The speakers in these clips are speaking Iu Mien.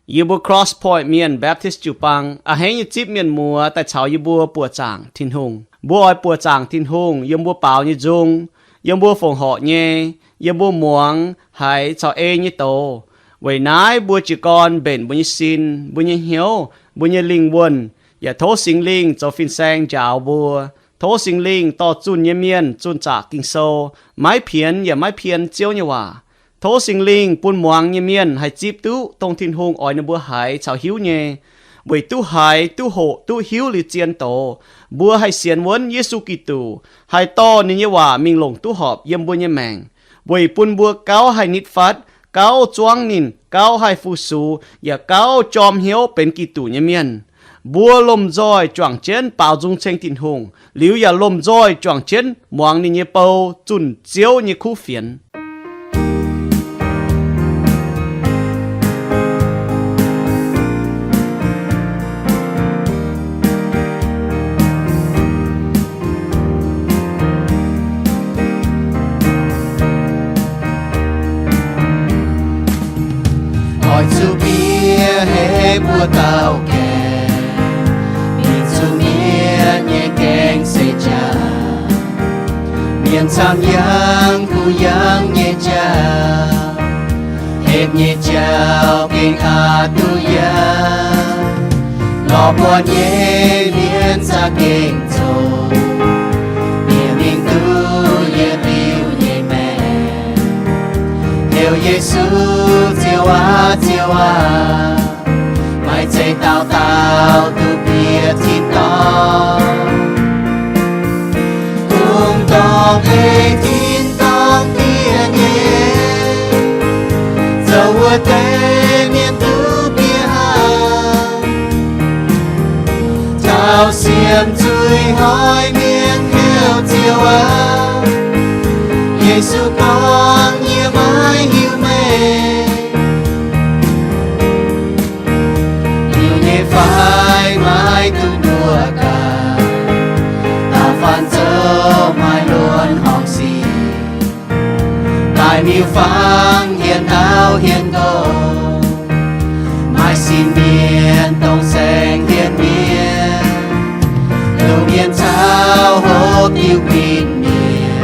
Yie mbuo Cross Point Mienh Baptist jiu-baang a'hneiv nyei zipv mienh muoz daaih caux yie mbuo buoqc zaangc Tin-Hungh. Mbuo oix buoqc zaangc Tin-Hungh yiem mbuo baaux nyei nzung, yiem mbuo fongc horc nyei, yiem mbuo muangx haiz caux ei nyei doz. Weic naaiv mbuo jiez gorn mbenc mbuo nyei sin, mbuo nyei hnyouv, mbuo nyei lingh wuonh, yaac tov Singx Lingh zoux fin-saeng njaaux mbuo. Tov Singx Lingh dorh zunh nyei mienh zunh zaqc Ging-Sou, maiv pienx yaac maiv pien Ziouv nyei waac. Tov Singx Lingh bun muangx nyei mienh haih zipv duqv dongh Tin-Hungh oix ninh mbuo haiz caux hiuv nyei, weic duqv haiz, duqv hoqc, duqv hiuv liuz zien doz, mbuo haih sienx wuonv Yesu Giduc, haih dorh ninh nyei waac mingh longc duqv horpc yiem mbuo nyei maengc, weic bun mbuo gauh haih nitv fatv, gauh zuangv ninh, gauh haih fu-sux, yaac gauh jorm hnyouv benx Giduc nyei mienh. Mbuo lomh nzoih juangc jienv baaux nzung ceng Tin-Hungh, liuz yaac lomh nzoih juangc jienv muangx ninh nyei bou zunh Ziouv nyei kuv fienx. Oix zuqc bieqc heh mbuo dauh gaengh mingh zuqc mietc nyei gaeng seix jaax, mienh camv yangh kuh yangh nyei jauv, hepc nyei jauv gengh aqc duqv yangh. Lorz buonc nyei mienh za'gengh zoqc, bieqc mingh duqv yietc liuz nyei maengc, heuc Yesu, Ziouv aac, Ziouv aac. Maaih zeiz dauh dauh duqv bieqc tin-dorngh, dongh dorngh ei tin-dorngh diev nyei, zoux wuov deix mienh duqv bieqc haic. Taux sienx zuiz hnoi mienh heuc Ziouv aac, Yesu gorngv, yie maiv hiuv meih. Liuz nyei fai maiv duqv mbuo gaax, da'faanh zoux maaih luonx horngc sic, daaih miuc-fangx hienx ndau hienx nqorngv, maaih sin mienh dongh saeng hienx mienh, lungh mienh caux hopv diuh guinh mienh,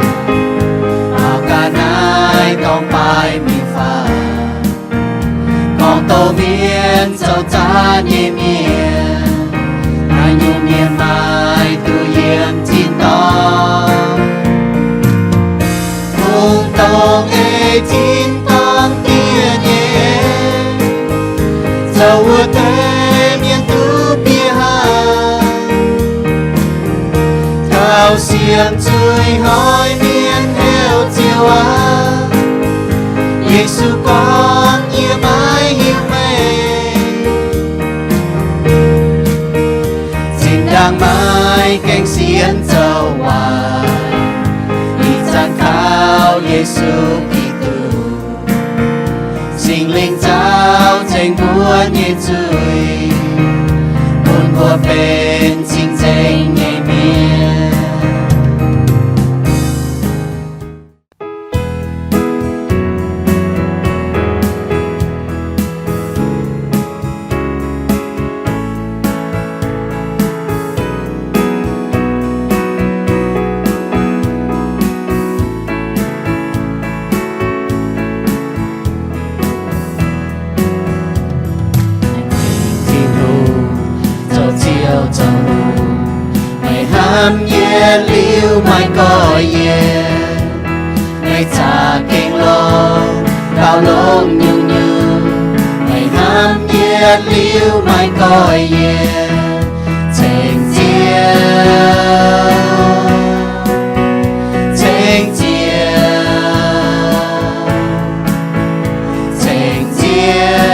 mauc ga'naaiv dorng baaix miuc-fangx, gorngv douz mienh zoux zaanv nyei mienh, naaiv nyungc mienh maaih duqv yiem tin-dorngh. Dongh dorngh ei tin-dorngh diev nyei, zoux wuov deix mienh duqv bieqc haic. Taux sienx zuiz hnoi mienh heuc Ziouv aac, Yesu gorngv, yie maiv hiuv meih. Zinh ndaangc maaih gaeng sienx zoux waaic, ih zanc kaux Yesu Giduc, Singx Lingh caux ceng mbuo nyei zuiz, bun mbuo benx cing-nzengc nyei mienh. Tin-Hungh zoux Ziouv zoux Lungh, meih hnamv yietc liuz maaih gorx-youz. Meih za'gengh longc gauh longx nyungc-nyungc, meih hnamv yietc liuz maaih gorx-youz. Ceng Ziouv, ceng Ziouv, ceng Ziouv,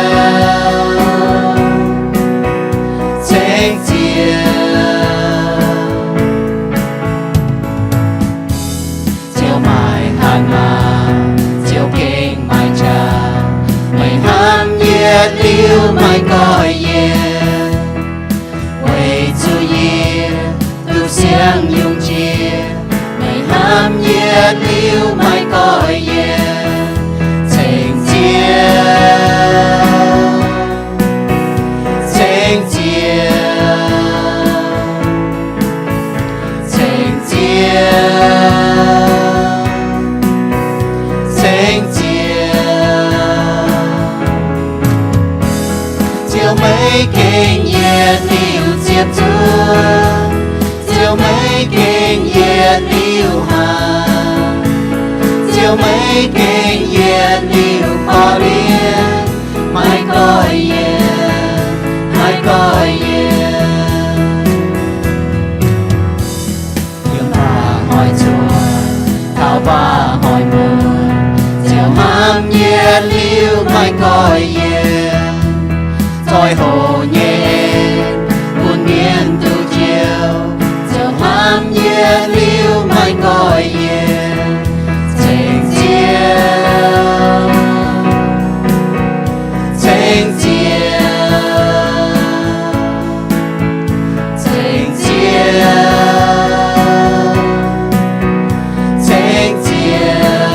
ceng Ziouv. Ziouv maaih hatc maaz, Ziouv gengh maaih qaqv. Meih hnamv yietc liuz maaih gorx-youz. Weic zuqc yie duqv siang nyungc jiex, meih hnamv yietc liuz maaih gorx-youz. Ceng Ziouv, Ziouv, meih gengh yietc liuz ziepc zuoqv. Ziouv, meih gengh yietc liuz haiz. Ziouv, meih gengh yietc liuz korv-lienh. Maiv goiv yie, maiv goiv yie. Yiem mbaah hnoi zuoqv, taux mbaah hnoi muonz, Ziouv hnamv yietc liuz maiv goiv yie. Zoih hoc nyei en bun mienh duqv njoux, Ziouv hnamv yietc liuz maiv goiv yie. Ceng Ziouv, ceng Ziouv, ceng Ziouv, ceng Ziouv.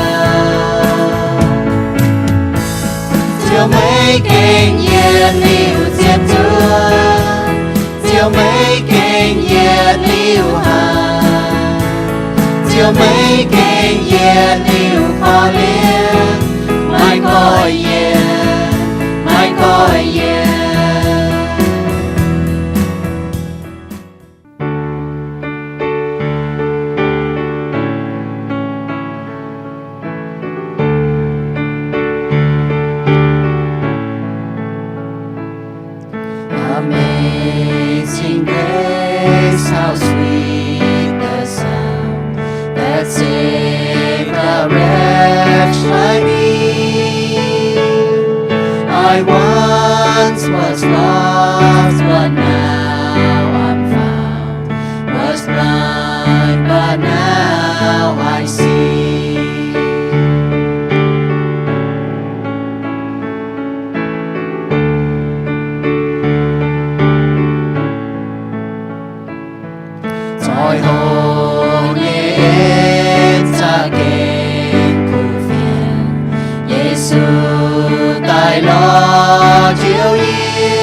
Ziouv, meih gengh yietc liuz ziepc zuoqv. Ziouv, meih gengh yietc liuz haiz. Ziouv, meih gengh yietc liuz korv-lienh. Maiv goiv yie, maiv goiv yie. Amazing grace, how sweet the sound that saved a wretch like me. I once was lost, but now I'm found, was blind, but now I see. Zoih hoc nyei en za'gengh kuv fienx, Yesu daaih lorz Ziouv yie.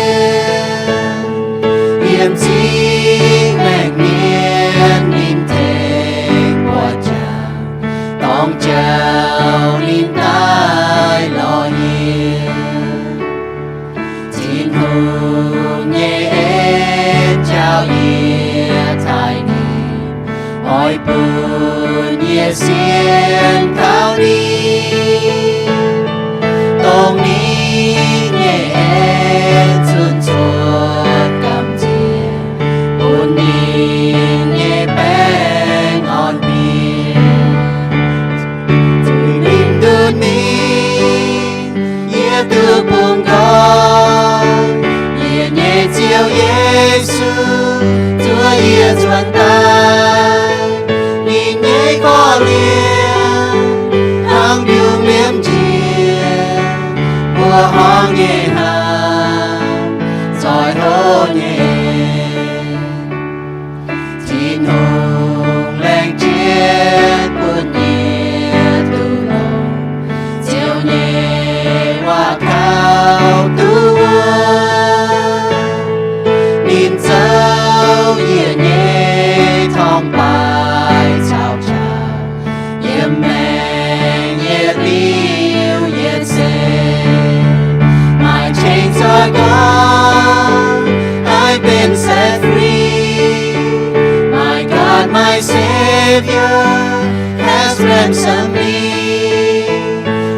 Yiem zingh maengc mienh ninh tengx buatc jangx, dorng jauv ninh daaih lorz yie. Tin-Hungh nyei en jauv yie taaih ninh, oix bun yie sienx kaux ninh. Dongh ninh nyei en zunc cuotv gamh nziex, bun ninh nyei baengh orn-mienh. Zuiz-mienh nduqc mingh, yie duqv bungx nqoi. Yie nyei Ziouv Yesu zuov yie nzuonx daaih. Ninh nyei korv-lienh hnangv mbiungc liemh njiec, mbuoqc horngh nyei hnaangx, zoih hoc nyei en. Tin-Hungh laengz jiex bun yie duqv longx, Ziouv nyei waac kaux duqv wuov. Ninh zouv yie nyei torngv-baaix caux jaax, yiem maengc yietc liuz yietc seix. My chains are gone, I've been set free. My God, my Savior has ransomed me.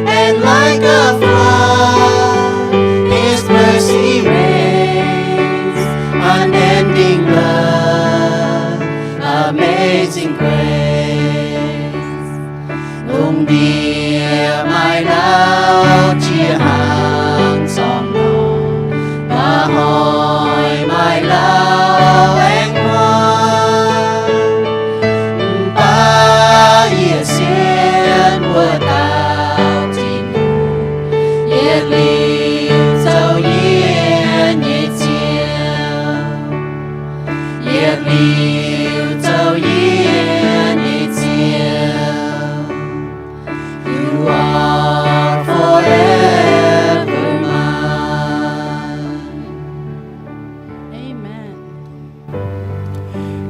And like a flood, His mercy reigns, unending love, amazing grace. Lungh ndiev maaih lauh qiex hnaangx zorngh norm, mba'hnoi maaih lauh aengx muangx. Mv baac yie sienx wuov dauh Tin-Hungh, yietc liuz zoux yie nyei Ziouv. Yietc liuz zoux yie nyei Ziouv. You are forever mine. Amen.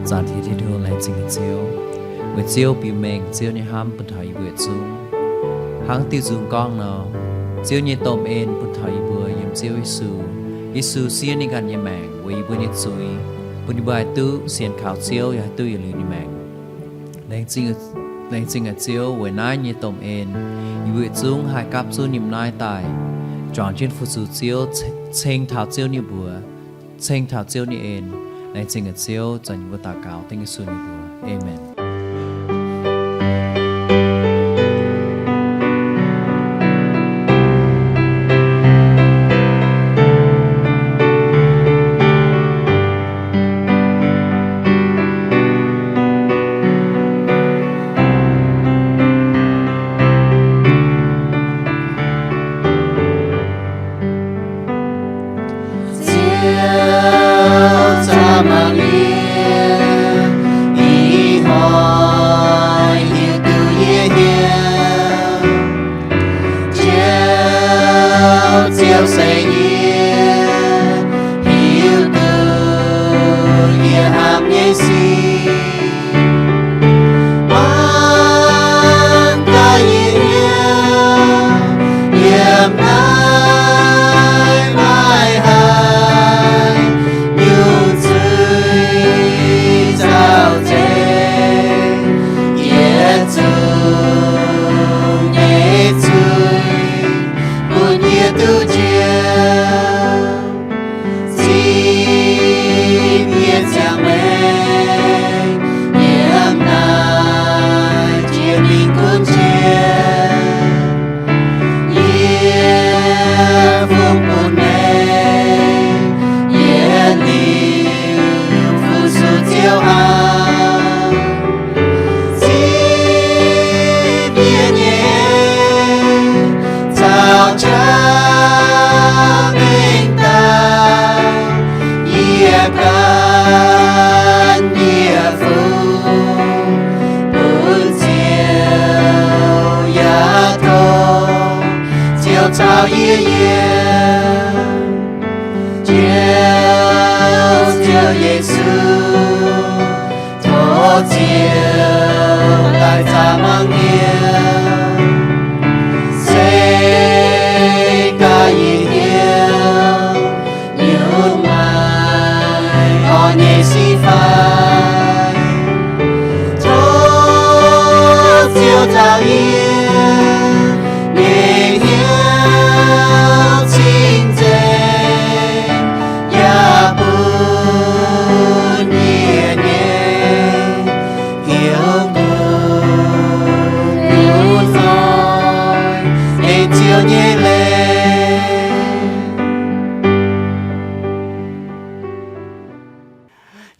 Zanc hietv Tin-Hungh laengz zingh Ziouv. Weic Ziouv biux mengh Ziouv nyei hnamv bun taux yie mbuo yietc zungv. Hnangv diuh nzung gorngv nor, Ziouv nyei domh en bun taux yie mbuo yiem Ziouv Yesu. Yesu siev ninh ganh nyei maengc weic yie mbuo nyei zuiz, bun yie mbuo haih duqv sienx kaux Ziouv yaac haih duqv yietc liuz nyei maengc. Laengz zingh, laengz zingh haic Ziouv weic naaiv nyei domh en, yie mbuo yietc zungv haih gapv zunv yiem naaiv daaih juangc jienv fu-sux Ziouv, ceng taux Ziouv nyei mbuox, ceng taux Ziouv nyei en. Laengz zingh haic Ziouv, zanc yie mbuo daux gaux dengv Yesu nyei mbuox. Aamen. Ziouv caux mangc yie, ih hnoi hiuv duqv yie hnyouv. Ziouv, Ziouv se yie, hiuv duqv yie hnamv nyei sic. Mangc gaax yie hnyouv, yiem naaiv maaih haaix nyungc zuiz zaux nzengc, yietc zungv nyei zuiz bun yie duqv njoux. Zipv yie ziangh maengc yiem naaiv jiex mingh gunv jiex. Yie fungx bun meih yietc liuz fu-sux Ziouv aqv. Zipv yie nyei caux qaqv mengh dauh, yie gan yie fungx bun Ziouv yaac tov Ziouv caux yie yiem. Ziouv, Ziouv Yesu, tov Ziouv daaih zaah mangc yie, se gaax yie hnyouv nyungc-nyungc nyei sic fai. Tov Ziouv nzaaux yie nyei hnyouv cing-nzengc, yaac bun yie nyei hnyouv nqox nyei hnoi ei Ziouv nyei leiz.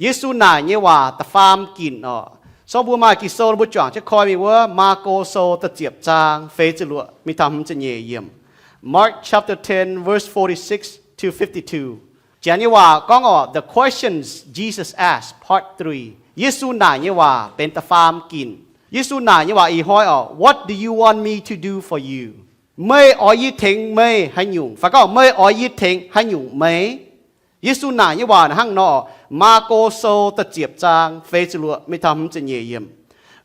Yesu naaic nyei waac da'faam ginc oc. Sou mbuo maaih Ging-Sou mbuo juangc jienv koi mingh wuov, Maako Sou da'ziepc zaang feix ziepc luoqc mingh taux hmz ziepc nyeic yiemc. Mark chapter ten, verse forty-six to fifty-two. Janx nyei waac gorngv oc, The Questions Jesus Asked, Part three. Yesu naaic nyei waac benx da'faam ginc. Yesu naaic nyei waac ih hnoi oc, What do you want me to do for you? Meih oix yie tengx meih haaix nyungc? Fai gorngv, meih oix yie tengx haaix nyungc meih? Yesu naaic nyei waac hnangv nor, Maako Sou da'ziepc zaang feix ziepc luoqc mingh taux hmz ziepc nyeic yiemc.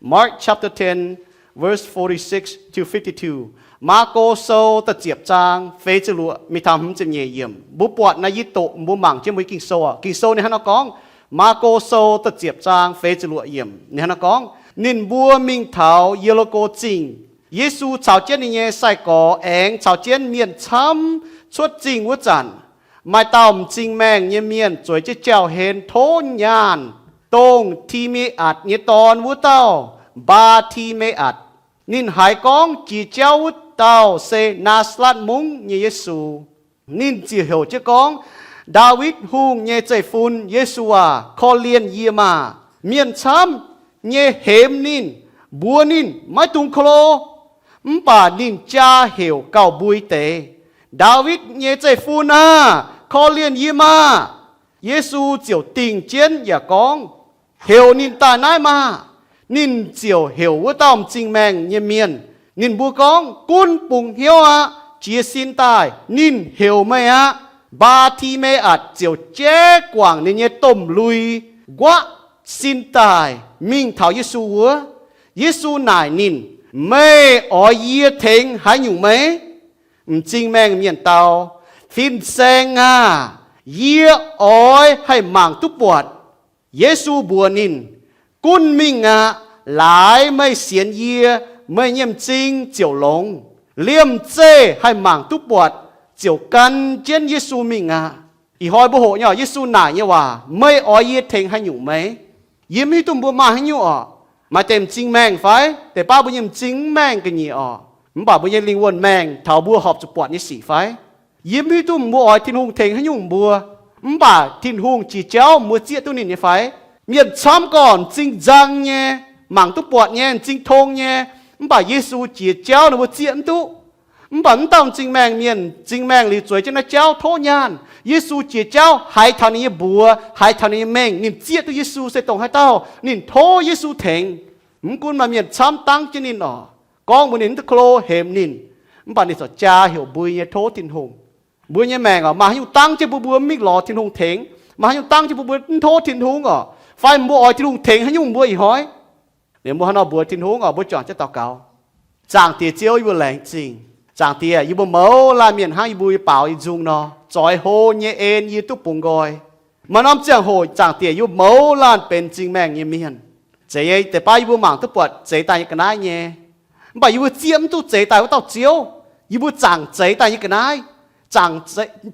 Mark chapter ten, verse forty-six to fifty-two. Maako Sou da'ziepc zaang feix ziepc luoqc mingh taux hmz ziepc nyeic yiemc. Mbuo buatc naaiv yie doqc mbuo mangc jienv mbuo nyei Ging-Sou oc. Ging-Sou ninh hnangv nor gorngv, Maako Sou da'ziepc zaang feix ziepc luoqc yiemc. Ninh hnangv nor gorngv, Ninh mbuo mingh taux Ye^li^ko Zingh. Yesu caux jienv ninh nyei sai-gorx aengx caux jienv mienh camv cuotv zingh wuov zanc, maaih dauh m'zing maengh nyei mienh zueiz jienv jauv-hlen tov nyaanh, dongh Ti^me^atc nyei dorn wuov dauh, Mbaa^ti^me^atc. Ninh haiz gorngv jiex jauv wuov dauh se Naa^saa^letv Mungv nyei Yesu. Ninh ziouc heuc jienv gorngv, Ndaawitv Hungh nyei zeiv-fun, Yesu aac, korv-lienh yie maah! Mienh camv nyei hemx ninh, mbuox ninh maiv dungx ko lo. Mv baac ninh jaa heuc gauh mbui deix, Ndaawitv nyei zeiv-fun aah! Korv-lienh yie maah! Yesu ziouc dingh jienv yaac gorngv, Heuc ninh daaih naaiv maah! Ninh ziouc heuc wuov dauh m'zing maengh nyei mienh. Ninh mbuo gorngv, Gunv bungx hnyouv aqv. Jiez sin daaih. Ninh heuc meih aqv. Mbaa^ti^me^atc ziouc jaiv guangc ninh nyei domh lui, nquaqv sin daaih mingh taux Yesu wuov. Yesu naaic ninh, Meih oix yie tengx haaix nyungc meih? M'zing maengh mienh dau, Fin-saeng aah! Yie oix haih mangc duqv buatc. Yesu mbuox ninh, Gunv mingh aqv. Laaix meih sienx yie, meih nyei m'zing ziouc longx. Liemh zeih haih mangc duqv buatc ziouc gan jienv Yesu mingh aqv. Ih hnoi mbuo hoqc nyei Yesu naaic nyei waac, Meih oix yie tengx haaix nyungc meih? Yie mv hiuv duqv mbuo maaih haaix nyungc orqc. Maaih deix m'zing maengh fai? Deix baav mbuo nyei m'zing mv maengh ga'nyiec orqc, mv baac mbuo nyei lingh wuonh maengh taux mbuo horpc zuqc buatc nyei sic fai? Yie mv hiuv duqv mbuo oix Tin-Hungh tengx haaix nyungc mbuo, mv baac Tin-Hungh jiex jauv mbuo zieqv duqv ninh nyei fai? Mienh camv gorqv m'zing nzang nyei, mangc duqv buatc nyei, m'zing tong nyei, mv baac Yesu jiex jauv ninh mbuo zieqv mv duqv. Mv baac mv dauh m'zing maengh mienh m'zing maengh liuz zueiz jienv naaiv jauv tov nyaanh. Yesu jiex jauv haiz taux ninh nyei mbuox, haiz taux ninh nyei mengh, ninh zieqv duqv Yesu se dongh haaix dauh, ninh tov Yesu tengx. Mv gunv maaih mienh camv dangv jienv ninh orqc, gorngv mbuox ninh mv duqv klo, hemx ninh, mv baac ninh corc jaa heuc mbui nyei tov Tin-Hungh. Mbuo nyei maengc orqc, maaih haaix nyungc dangv jienv mbuo, mbuo mv mingh lorz Tin-Hungh tengx? Maaih haaix nyungc dangv jienv mbuo, mbuo mv tov Tin-Hungh orqc? Fai mbuo oix Tin-Hungh tengx haaix nyungc mbuo ih hnoi? Liuz mbuo hnangv nor mbuox Tin-Hungh orqc, mbuo juangc jienv daux gaux. Zaangc Diex Ziouv, yie mbuo laengz zingh. Zaangc Diex, yie mbuo mouz laanh mienh hnangv yie mbuo nyei baaux yie nzung nor, zoix hlo nyei en yie duqv bungx nqoi. Maaih norm ziangh hoc Zaangc Diex, yie mbuo mouz laanh benx m'zing maengh nyei mienh. Zeiz nyei, deix baav yie mbuo mangc duqv buatc zeix daaih nyei ga'naaiv nyei, mv baac yie mbuo zieqv mv duqv zeix daaih wuov dauh Ziouv. Yie mbuo zaangc zeix daaih nyei ga'naaiv, zaangc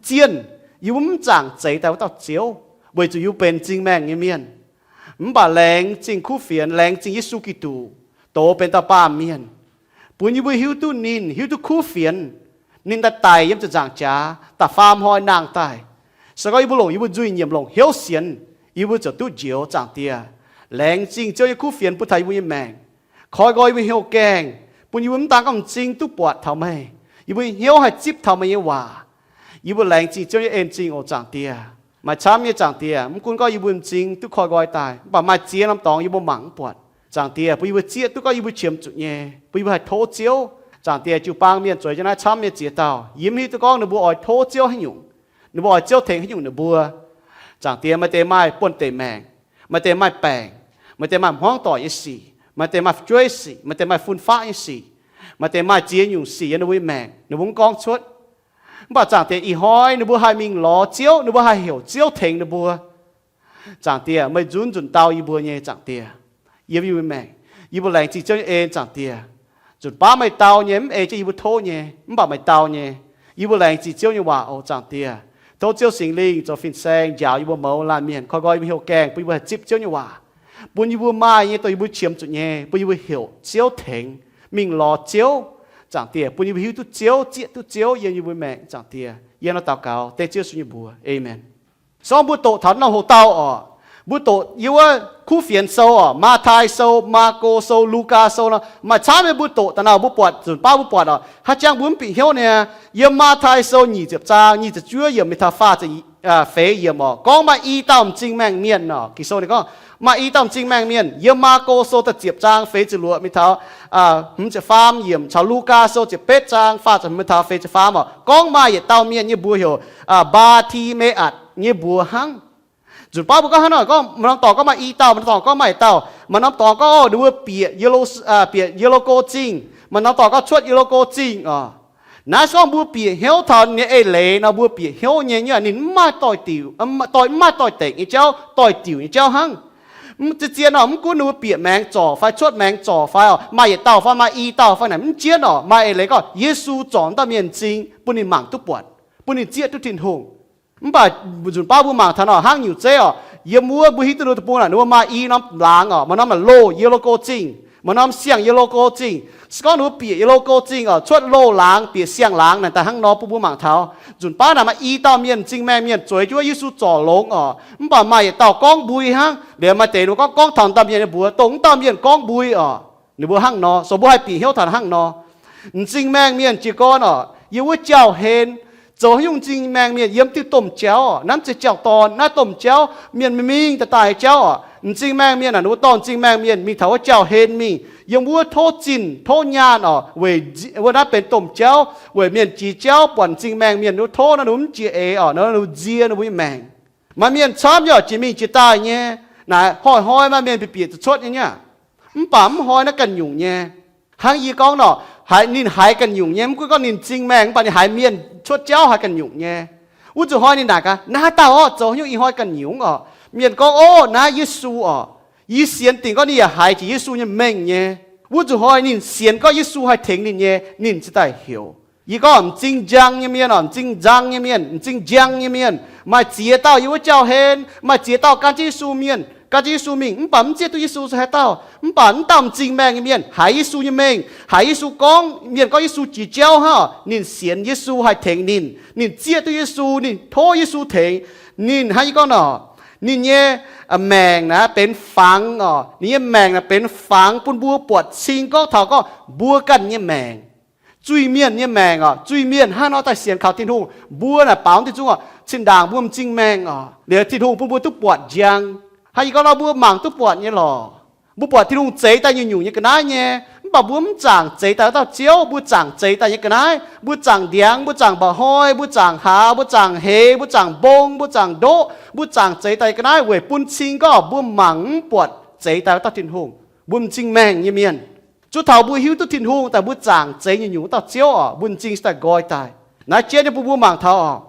zienh, yie mbuo mv zaangc zeix daaih wuov dauh Ziouv, weic zuqc yie mbuo benx m'zing maengh nyei mienh. Mv baac laengz zingh kuv fienx, laengz zingh Yesu Giduc, doz benx dauh baamh mienh, bun yie mbuo hiuv duqv ninh, hiuv duqv kuv fienx. Ninh daaih daic yiem ziepc nzaangc jaax, da'faam hnoi nangh daaih. Se gorngv yie mbuo longc yie mbuo nzuih nyiemc longc hnyouv sienx, yie mbuo ziouc duqv njoux, Zaangc Diex. Laengz zingh Ziouv nyei kuv fienx bun taux yie mbuo nyei maengc. Koi nqoi yie mbuo hnyouv gaengh, bun yie mbuo mv daan gorngv m'zing duqv buatc taux meih, yie mbuo hnyouv haih zipv taux meih nyei waac. Yie mbuo laengz zingh Ziouv nyei en-zingh oc, Zaangc Diex. Maaih camv nyei, Zaangc Diex, mv gunv gorngv yie mbuo m'zing duqv koi nqoi daaih, mv baac maaih ziex norm dorngx yie mbuo mangc mv buatc. Zaangc Diex, bun yie mbuo zieqv duqv gorngv yie mbuo qiemx zuqc nyei, bun yie mbuo haih tov Ziouv. Zaangc Diex, jiu-baang mienh zueiz jienv naaiv camv nyei ziex dauh, yie mv hiuv duqv gorngv ninh mbuo oix tov Ziouv haaix nyungc, ninh mbuo oix Ziouv tengx haaix nyungc ninh mbuo. Zaangc Diex, maaih deix maaih buonh deic maengc, maaih deix maaih baengc, maaih deix maaih hmuangv doic nyei sic, maaih deix maaih fu'jueiv sic, maaih deix maaih fun-faqv nyei sic, maaih deix maaih ziex nyungc sic yiem ninh mbuo nyei maengc ninh mbuo mv gorngv cuotv. Mv baac Zaangc Diex, ih hnoi ninh mbuo haih mingh lorz Ziouv, ninh mbuo haih heuc Ziouv tengx ninh mbuo. Zaangc Diex, meih nzunc nzunc dau yie mbuo nyei, Zaangc Diex. Yiem yie mbuo maengc, yie mbuo laengz zingh Ziouv nyei en, Zaangc Diex. Nzunc baav meih dau nyei, mv ei jienv yie mbuo tov nyei, mv baac meih dau nyei. Yie mbuo laengz zingh Ziouv nyei waac oc, Zaangc Diex. Tov Ziouv Singx Lingh zoux fin-saeng njaaux yie mbuo mouz laanh mienh, koi nqoi yie mbuo hnyouv gaengh, bun yie mbuo haih zipv Ziouv nyei waac, bun yie mbuo maaih nyei dongh yie mbuo qiemx zuqc nyei, bun yie mbuo heuc Ziouv tengx, mingh lorz Ziouv. Zaangc Diex, bun yie mbuo hiuv duqv Ziouv, zieqv duqv Ziouv yiem yie mbuo maengc, Zaangc Diex. Yie hnangv nor daux gaux dengv Ziouv Yesu nyei mbuox, aamen. Se gorngv mbuo doqc taux norm hoc-dauh orqc, mbuo doqc yiem wuov kuv fienx sou orqc, Matv^taai Sou, Maako Sou, Lugaa Sou nor, maaih camv nyei mbuo doqc daaih nor, mbuo buatc nzunc baav mbuo buatc orqc, haaix jangx mbuo mv bieqc hnyouv niaa. Yiem Matv^taai Sou nyic ziepc zaang nyic ziepc juov yiemc mingh taux faah ziepc feix yiemc orqc, gorngv maaih i dauh m'zing maengh mienh orqc, Ging-Sou ninh gorngv maaih i dauh m'zing maengh mienh. Yiem Maako Sou da'ziepc zaang feix ziepc luoqc mingh taux hmz ziepc faam yiemc caux Lugaa Sou ziepc betv zaang faah ziepc hmz mingh taux feix ziepc faam orqc, gorngv maaih yietc dauh mienh nyei mbuox heuc Mbaa^ti^me^atc nyei mbuox hnangv. Nzunc baav mbuo gorngv hnangv nor gorngv, maaih norm dorngx gorngv maaih i dauh, maaih norm dorngx gorngv maaih yietc dauh. Maaih norm dorngx gorngv, o, ninh mbuo bieqc Ye^lo, bieqc Ye^li^ko Zingh. Maaih norm dorngx gorngv cuotv Ye^li^ko Zingh orqc. Naaiv se gorngv mbuo bieqc hnyouv taux ninh nyei eix leiz nor, mbuo bieqc hnyouv nyei, nyei ninh mv maaih doix-diuc, doix, mv maaih doix-dekc nyei jauv, doix-diuc nyei jauv hnangv. Mv, zien-zien orqc, mv gunv ninh mbuo bieqc maengx zorc fai cuotv maengx zorc fai orqc, maaih yietc dauh fai maaih i dauh fai naaic mv jienv orqc, maaih eix leiz gorngv Yesu zorc wuov dauh mienh m'zing bun ninh mangc duqv buatc, bun ninh zieqv duqv Tin-Hungh. Mv baac nzunc baav mbuo mangc taux nor hnangv nyungc zeiv orqc, yiem wuov mbuo hiuv duqv ninh mbuo deic-bung naaic, ninh mbuo maaih i norm laangz orqc, maaih norm naaic loz Ye^li^ko Zingh, maaih norm siang Ye^li^ko Zingh. Se gorngv ninh mbuo bieqc Ye^li^ko Zingh orqc, cuotv loz laangz bieqc siang laangz naaic daaih hnangv nor bun mbuo mangc taux. Nzunc baav naaic maaih i dauh mienh m'zing maengh mienh zueiz jienv wuov Yesu zorc longx orqc, mv baac maaih yietc dauh gorngv mbui hnangv. Liuz maaih deix ninh mbuo gorngv, gorngv taux dauh mienh nyei mbuox, dongh wuov dauh mienh gorngv mbui orqc. Ninh mbuo hnangv nor, so mbuo haih bieqc hnyouv taux hnangv nor. M'zing maengh mienh jiez gorn orqc, yiem wuov jauv-hlen, zoux haaix nyungc m'zing maengh mienh yiem diuh domh jauv orqc, naaiv mv zeiz jauv-dorn, naaiv domh jauv, mienh mingh mingh daaih daaih jauv orqc. M'zing maengh mienh naaic, ninh mbuo dorh m'zing maengh mienh mingh taux wuov jauv-hlen mingh, yiem wuov tov zinh tov nyaanh orqc, weic wuov naaiv benx domh jauv, weic mienh jiex jauv buatc m'zing maengh mienh wuov tov naaiv ninh mbuo mv jiex eix orqc, naaiv ninh mbuo nzie ninh mbuo nyei maengc. Maaih mienh camv nyei orqc, jiex mingh jiex daaih nyei, naaic hnoi-hnoi maaih mienh bieqc bieqc zuqc cuotv nyei nyei. Mv baac mv hnoi naaiv ganh nyungc nyei. Hnangv yie gorngv nor, Haiz ninh haiz ganh nyungc nyei, mv gunv gorngv ninh m'zing maengh mv baac ninh haiz mienh cuotv jauv haiz ganh nyungc nyei. Wuov zuqc hnoi ninh naaic gaax, naaiv dauh orqc zoux haaix nyungc ih hnoi ganh nyungc orqc? Mienh gorngv, Ov, naaiv Yesu orqc. Yie sienx dingc gorngv ninh yaac haiz jiex Yesu nyei mengh nyei. Wuov zuqc hnoi ninh sienx gorngv Yesu haih tengx ninh nyei, ninh cingx daaih heuc. Yie gorngv m'zing njang nyei mienh orqc, m'zing nzang nyei mienh, m'zing njang nyei mienh, maaih ziex dauh yiem wuov jauv-hlen, maaih ziex dauh gan jienv Yesu mienh, gan jienv Yesu mingh, mv baac mv zieqv duqv Yesu se haaix dauh. Mv baac wuov dauh m'zing maengh nyei mienh haiz Yesu nyei mengh, haiz Yesu gorngv, mienh gorngv Yesu jiex jauv hnangv, ninh sienx Yesu haih tengx ninh. Ninh zieqv duqv Yesu, ninh tov Yesu tengx. Ninh hnangv yie gorngv nor, ninh nyei maengc naaic benx fangx orqc. Ninh nyei maengc naaic benx fangx bun mbuo buatc cing gorngv taux gorngv mbuo ganh nyei maengc, zuiz-mienh nyei maengc orqc. Zuiz-mienh hnangv nor daaih sienx kaux Tin-Hungh, mbuo naaic baaux diuh zungv orqc, zinh ndaangc mbuo m'zing maengh orqc, liuz Tin-Hungh bun mbuo duqv buatc njang. Hnangv yie gorngv nor, mbuo mangc duqv buatc nyei lorqc. Mbuo buatc Tin-Hungh zeix daaih nyungc-nyungc nyei ga'naaiv nyei, mv baac mbuo mv zaangc zeix daaih dauh Ziouv. Mbuo zaangc zeix daaih nyei ga'naaiv, mbuo zaangc ndiangx, mbuo zaangc mba'hnoi, mbuo zaangc hlaax, mbuo zaangc heix, mbuo zaangc mbong, mbuo zaangc ndoqv, mbuo zaangc zeix daaih nyei ga'naaiv weic bun cing gorngv mbuo mangc mv buatc zeix daaih dauh Tin-Hungh. Mbuo m'zing maengh nyei mienh, zuov taux mbuo hiuv duqv Tin-Hungh daaih mbuo zaangc zeix nyungc-nyungc dauh Ziouv orqc, mbuo m'zing cingx daaih nqoi daaih. Naaiv jien nyei bun mbuo mangc taux orqc.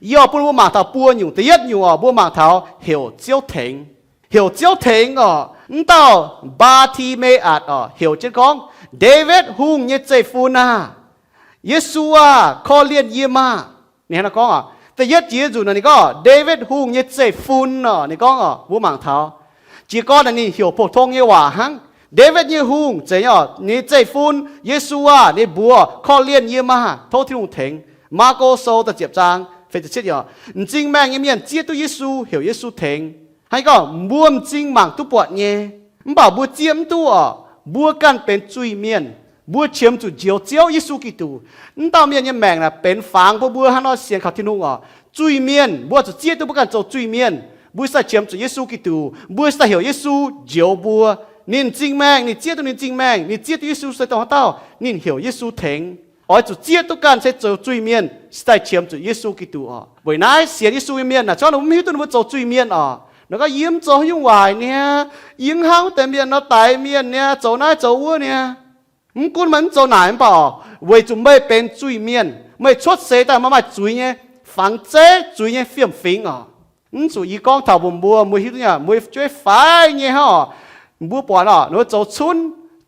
Yie oix bun mbuo mangc taux buo nyungc. Da'yietv nyungc orqc, mbuo mangc taux heuc Ziouv tengx. Heuc Ziouv tengx orqc, mv dauh Mbaa^ti^me^atc orqc heuc jienv gorngv, Ndaawitv Hungh nyei zeiv-fun aah! Yesu aah! Korv-lienh yie maah! Ninh hnangv nor gorngv orqc. Da'yietv jiex nzunc nor ninh gorngv, Ndaawitv Hungh nyei zeiv-fun orqc, ninh gorngv orqc, mbuo mangc taux. Jiez gorn naaic ninh heuc pou-tong nyei waac hnangv. Ndaawitv nyei Hungh zeiz nyei orqc, ninh nyei zeiv-fun, Yesu aah! Ninh mbuox, Korv-lienh yie maah! Tov Tin-Hungh tengx. Maako Sou da'ziepc zaang, m'zing maengh nyei mienh zieqv duqv Yesu, heuc Yesu tengx. Hnangv gorngv mbuo m'zing mangc duqv buatc nyei, mv baac mbuo zieqv mv duqv orqc. Mbuo ganh benx zuiz-mienh, mbuo qiemx zuqc njoux Ziouv Yesu Giduc. Mv dauh mienh nyei maengc naaic benx fangx bun mbuo hnangv nor sienx kaux Tin-Hungh orqc. Zuiz-mienh, mbuo zuqc zieqv duqv mbuo ganh zoux zuiz-mienh. Mbuo cingx daaih qiemx zuqc Yesu Giduc, mbuo cingx daaih heuc Yesu njoux mbuo. Ninh m'zing maengh, ninh zieqv duqv ninh m'zing maengh, ninh zieqv duqv Yesu se dongh haaix dauh, ninh heuc Yesu tengx. Oix zuqc zieqv duqv ganh se zoux zuiz-mienh cingx daaih qiemx zuqc Yesu Giduc orqc. Weic naaiv sienx Yesu nyei mienh naaic, corc ninh mv hiuv duqv ninh mbuo zoux zuiz-mienh orqc. Ninh gorngv, Yie mv zoux haaix nyungc waaic niaa. Yie mv hnangv wuov deix mienh nor daix mienh niaa, zoux naaiv zoux wuov niaa. Mv gunv meih mv zoux naaic mv baac orqc, weic zuqc meih benx zuiz-mienh, meih cuotv seix daaih meih maaih zuiz nyei fangx zeiv, zuiz nyei fiem-fingx orqc. Mv zuqc yie gorngv taux mbuox mbuo, mbuo hiuv duqv nyei, mbuo jueiv faix nyei hnangv orqc. Mbuo buatc orqc, ninh mbuo zoux cunv,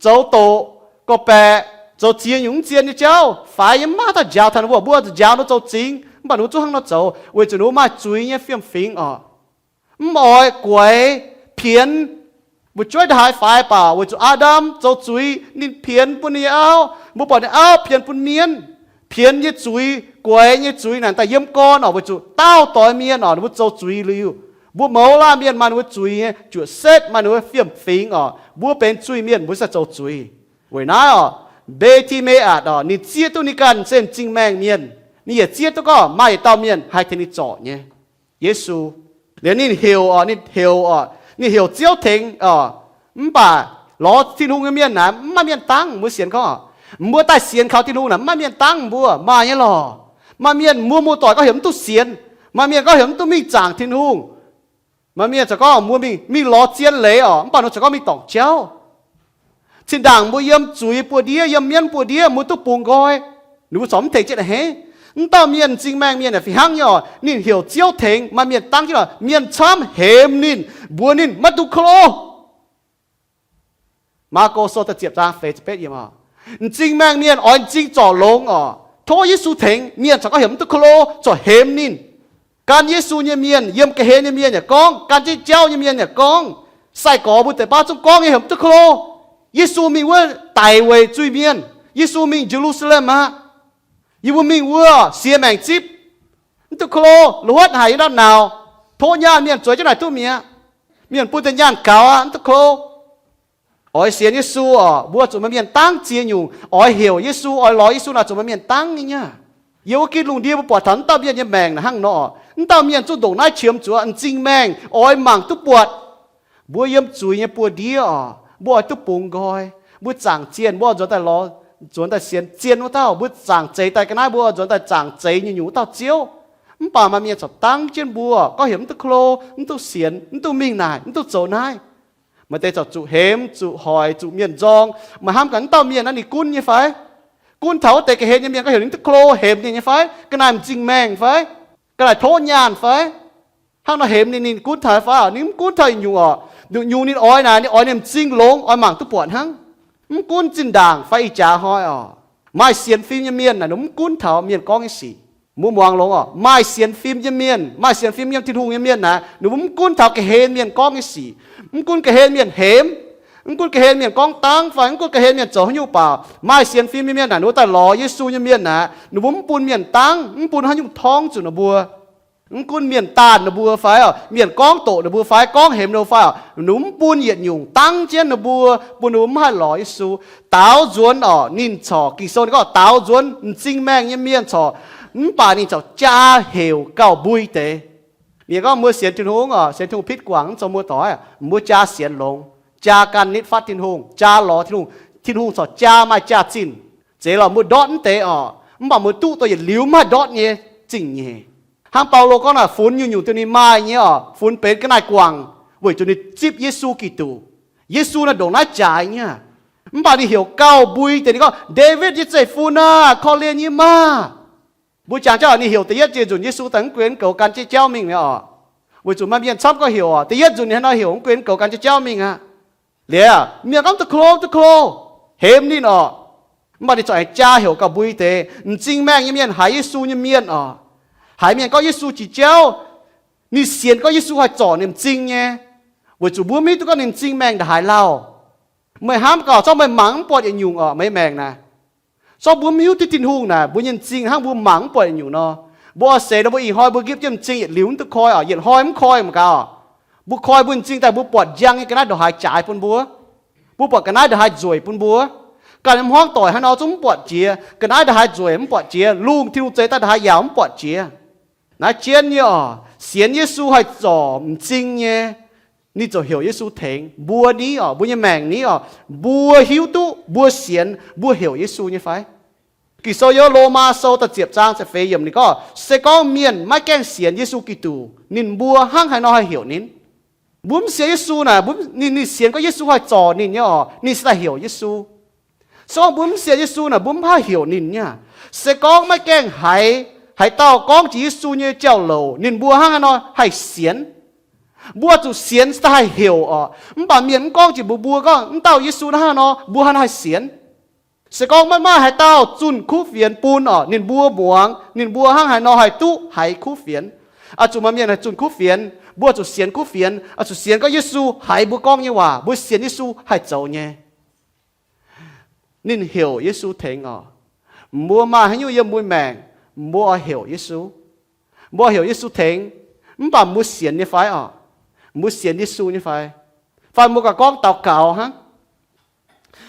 zoux doqc, gorqv-baeqc, zoux ziex nyungc mv zien nyei jauv, faix nyei, mv maaih dauh njaaux taux ninh mbuo. Mbuo zuqc njaaux ninh mbuo zoux zingx, mv baac ninh mbuo zungv hnangv nor zoux weic zuqc ninh mbuo maaih zuiz nyei fiem-fingx orqc. Mv oix guaix, pienx. Mbuo jueiv ndongc haaix faix baac weic zuqc Aa^ndam zoux zuiz, ninh pienx bun ninh nyei auv. Mbuo buatc ninh auv pienx bun mienv, pienx nyei zuiz, guaix nyei zuiz naaic daaih yiem gorn orqc, weic zuqc daauh doix mienh orqc, ninh mbuo zoux zuiz liuz. Mbuo mouz laanh mienh maaih ninh mbuo zuiz nyei juoqc-setv, maaih ninh mbuo fiem-fingx orqc. Mbuo benx zuiz-mienh, mbuo cingx daaih zoux zuiz. Weic naaiv orqc, Mbe^ti^me^atc orqc, ninh zieqv duqv ninh ganh se m'zing maengh mienh. Ninh yaac zieqv duqv gorngv maaih yietc dauh mienh haih tengx ninh zorc nyei, Yesu. Liuz ninh heuc orqc, ninh heuc orqc, ninh heuc Ziouv tengx orqc. Mv baac lorz Tin-Hungh nyei mienh naaic mv maaih mienh dangv. Mbuo sienx gorngv, mbuo daaih sienx kaux Tin-Hungh naaic mv maaih mienh dangv mbuo. Maaih nyei lorqc. Maaih mienh mbuo muoz-doic gorngv heuc mv duqv sienx. Maaih mienh gorngv heuc mv duqv mingh zaangc Tin-Hungh. Maaih mienh corc gorngv mbuo mingh, mingh lorz zien leiz orqc, mv baac ninh corc gorngv mingh dorngc jauv. Zinh ndaangc mbuo yiem zuiz buoz-ndiev, yiem mienv buoz-ndiev, mbuo duqv bungx nqoi, ninh mbuo corc mv tengx jienv a'hneiv. Mv dauh mienh m'zing maengh mienh yaac fih hnangv nyei orqc. Ninh heuc Ziouv tengx, maaih mienh dangv jienv orqc, mienh camv hemx ninh, mbuox ninh maiv dungx ko lo. Maako Sou da'ziepc zaang feix ziepc betv yiem orqc, m'zing maengh mienh oix m'zing zorc longx orqc, tov Yesu tengx. Mienh corc gorngv heuc mv duqv ko lo, corc hemx ninh. Gan Yesu nyei mienh, yiem ga'hlen nyei mienh yaac gorngv, gan jienv jauv nyei mienh yaac gorngv, sai-gorx mbuo deix baav zungv gorngv nyei, heuc mv duqv ko lo. Yesu mingh wuov daic weic zuiz-mienh. Yesu mingh Ye^lu^saa^lem aqv. Yie mbuo mingh wuov siex maengc zipv. Mv duqv ko lo, lo huotv haic yiem ndau-nauc. Tov nyaanh mienh zueiz jienv naaic duqv mi'aqv. Mienh bun deix nyaanh gaux aqv, mv duqv ko lo. Oix sienx Yesu orqc, mbuo zuqc maaih mienh dangv ziex nyungc oix heuc Yesu, oix lorz Yesu naaic zuqc maaih mienh dangv nyei aqv. Yiem wuov gitv lungh ndiev mbuo buatc taux mv dauh mienh nyei maengc naaic hnangv nor. Mv dauh mienh zungv ndongc naaiv qiemx zuqc m'zing maengh oix mangc duqv buatc. Mbuo yiem zuiz nyei buoz-ndiev orqc, mbuo oix duqv bungx nqoi. Mbuo zaangc zienh, mbuo oix nzuonx daaih lorz, nzuonx daaih sienx zien wuov dauh. Mbuo zaangc zeix daaih ga'naaiv, mbuo oix nzuonx daaih zaangc zeix nyungc-nyungc wuov dauh Ziouv. Mv baac maaih mienh corc dangv jienv mbuo, gorngv heuc mv duqv ko lo, mv duqv sienx, mv duqv mingh naaic, mv duqv zoux naaiv. Maaih deix corc zuqc hemx, zuqc hoic, zuqc mienh nzorng. Meih hnamv gaax, mv dauh mienh naaiv ninh gunv nyei fai? gunv taux wuov deix ga'hlen nyei mienh gorngv heuc ninh duqv klo hemx ninh nyei fai? Ga'naaiv m'zing maengh fai? Ga'naaiv tov nyaanh fai? Hnangv nor hemx ninh, ninh gunv taux fai oc? Ninh mv gunv taux yietc nyungc oc. Nduqc nyungc ninh oix naaic, ninh oix ninh m'zing longx, oix mangc duqv buatc hnangv. Mv gunv zinh ndaangc fai ih jaax hnoi oc, maaih sienx fim nyei mienh naaic ninh mv gunv taux mienh gorngv nyei sic. Mbuo muangx longx oc, maaih sienx fim nyei mienh, maaih sienx fim yiem Tin-Hungh nyei mienh naaic ninh mbuo mv gunv taux ga'hlen mienh gorngv nyei sic. Mv gunv ga'hlen mienh hemx, mv gunv ga'hlen mienh gorngv dangv fai mv gunv ga'hlen mienh zoux haaix nyungc baac maaih sienx fim nyei mienh naaic ninh mbuo daaih lorz Yesu nyei mienh naaic ninh mbuo mv bun mienh dangv, mv bun haaix nyungc torngv zuqc ninh mbuo. Mv gunv mienh daanh ninh mbuo fai oc, mienh gorngv doqc ninh mbuo fai gorngv hemx ninh mbuo fai oc, ninh mv bun yietc nyungc, dangv jienv ninh mbuo, bun ninh mbuo mv haih lorz Yesu. Daaux nzuonx oc, ninh corc, Ging-Sou ninh gorngv daaux nzuonx m'zing maengh nyei mienh corc, mv baac ninh corc jaa heuc gauh mbui deix. Mienh gorngv mbuo sienx Tin-Hungh oc, sienx Tin-Hungh pitv guangc mv zoux muoz-doic, mbuo jaa sienx longx, jaa gan nitv fatv Tin-Hungh, jaa lorz Tin-Hungh. Tin-Hungh corc jaa maaih jaax-zinh. Zeiz lorqc, mbuo ndortv mv deix oc, mv baac mbuo duqv dongh yietc liuz mv haih ndortv nyei zingh nyeic. Hnangv Baulo gorngv naaic, funx nyungc-nyungc duqv ninh maaih nyei oc, funx benx ga'naaiv guangc weic zuqc ninh zipv Yesu Giduc. Yesu naaiv ndongc naaiv jaaix nyei aqv. Mv baac ninh heuc gauh mbui deix, ninh gorngv, Ndaawitv nyei zeiv-fun aah! Korv-lienh yie maah! Mbuo jangx jauv ninh heuc da'yietv nzunc Yesu daaih mv guen goux gan jienv jauv mingh mi'aqv oc. Weic zuqc maaih mienh camv gorngv heuc oc, da'yietv nzunc ninh haaix nor heuc mv guen goux gan jienv jauv mingh aqv. Liuz, mienh gorngv duqv klo, duqv klo, hemx ninh oc. Mv baac ninh corc aengx jaa heuc gauh mbui deix. M'zing maengh nyei mienh haiz Yesu nyei mienh oc, haiz mienh gorngv Yesu jiex jauv, ninh sienx gorngv Yesu haih zorc ninh m'zing nyei. Weic zuqc mbuo mv hiuv duqv gorngv ninh m'zing maengh ndongc haaix lauh. Meih hnamv gaax, zorqv meih mangc mv buatc yietc nyungc oc, meih maengc naaic, zorqv mbuo mv hiuv duqv Tin-Hungh naaic, mbuo nyei m'zing hnangv mbuo mangc mv buatc yietc nyungc nor. Mbuo oix seix nor, mbuo ih hnoi mbuo nqipv jienv m'zing yietc liuz mv duqv koi oc, yietc hnoi mv koi mangc gaax oc. Mbuo koi mbuo m'zing daaih mbuo buatc njang nyei ga'naaiv ndongc haaix jaaix bun mbuo. Mbuo buatc ga'naaiv ndongc haaix nzueic bun mbuo. Ganh nyei hmuangv doic haaix nor zungv mv buatc jiex, ga'naaiv ndongc haaix nzueic mv buatc jiex, lungh Tin-Hungh zeix daaih ndongc haaix yaauc mv buatc jiex. Naaiv jienv nyei oc, sienx Yesu haih zorc m'zing nyei. Ninh ziouc heuc Yesu tengx mbuo ni oc, mbuo nyei maengc ni oc, mbuo hiuv duqv, mbuo sienx, mbuo heuc Yesu nyei fai? Ging-Sou yiem Lomaa Sou da'ziepc zaang ziepc feix yiemc ninh gorngv, se gorngv mienh maiv gaengh sienx Yesu Giduc, ninh mbuo hnangv haaix nor haih heuc ninh? Mbuo mv sienx Yesu naaic, ninh, ninh sienx gorngv Yesu haih zorc ninh nyei oc, ninh se daaih heuc Yesu. Se gorngv mbuo mv sienx Yesu naaic, mbuo mv haih heuc ninh nyei. Se gorngv maiv gaengh haiz haaix dauh gorngv jiex Yesu nyei jauv-louc, ninh mbuo hnangv haaix nor haih sienx? Mbuo zuqc sienx se daaih haih heuc oc. Mv baac mienh mv gorngv jiex mbuox mbuo gorngv mv dauh Yesu hnangv haaix nor, mbuo hnangv haaix sienx? Se gorngv maiv maaih haaix dauh zunh kuv fienx bun oc, ninh mbuo muangx, ninh mbuo hnangv haaix nor haih duqv haiz kuv fienx? Oix zuqc maaih mienh haih zunh kuv fienx, mbuo zuqc sienx kuv fienx, oix zuqc sienx gorngv Yesu haiz mbuo gorngv nyei waac, mbuo sienx Yesu haih zoux nyei. Ninh heuc Yesu tengx oc. Mbuo maaih haaix nyungc yiem mbuo maengc, mbuo oix heuc Yesu. Mbuo oix heuc Yesu tengx, mv baac mbuo sienx nyei fai oc? Mbuo sienx Yesu nyei fai? Fai mbuo gauh gorngv daux gaux hnangv?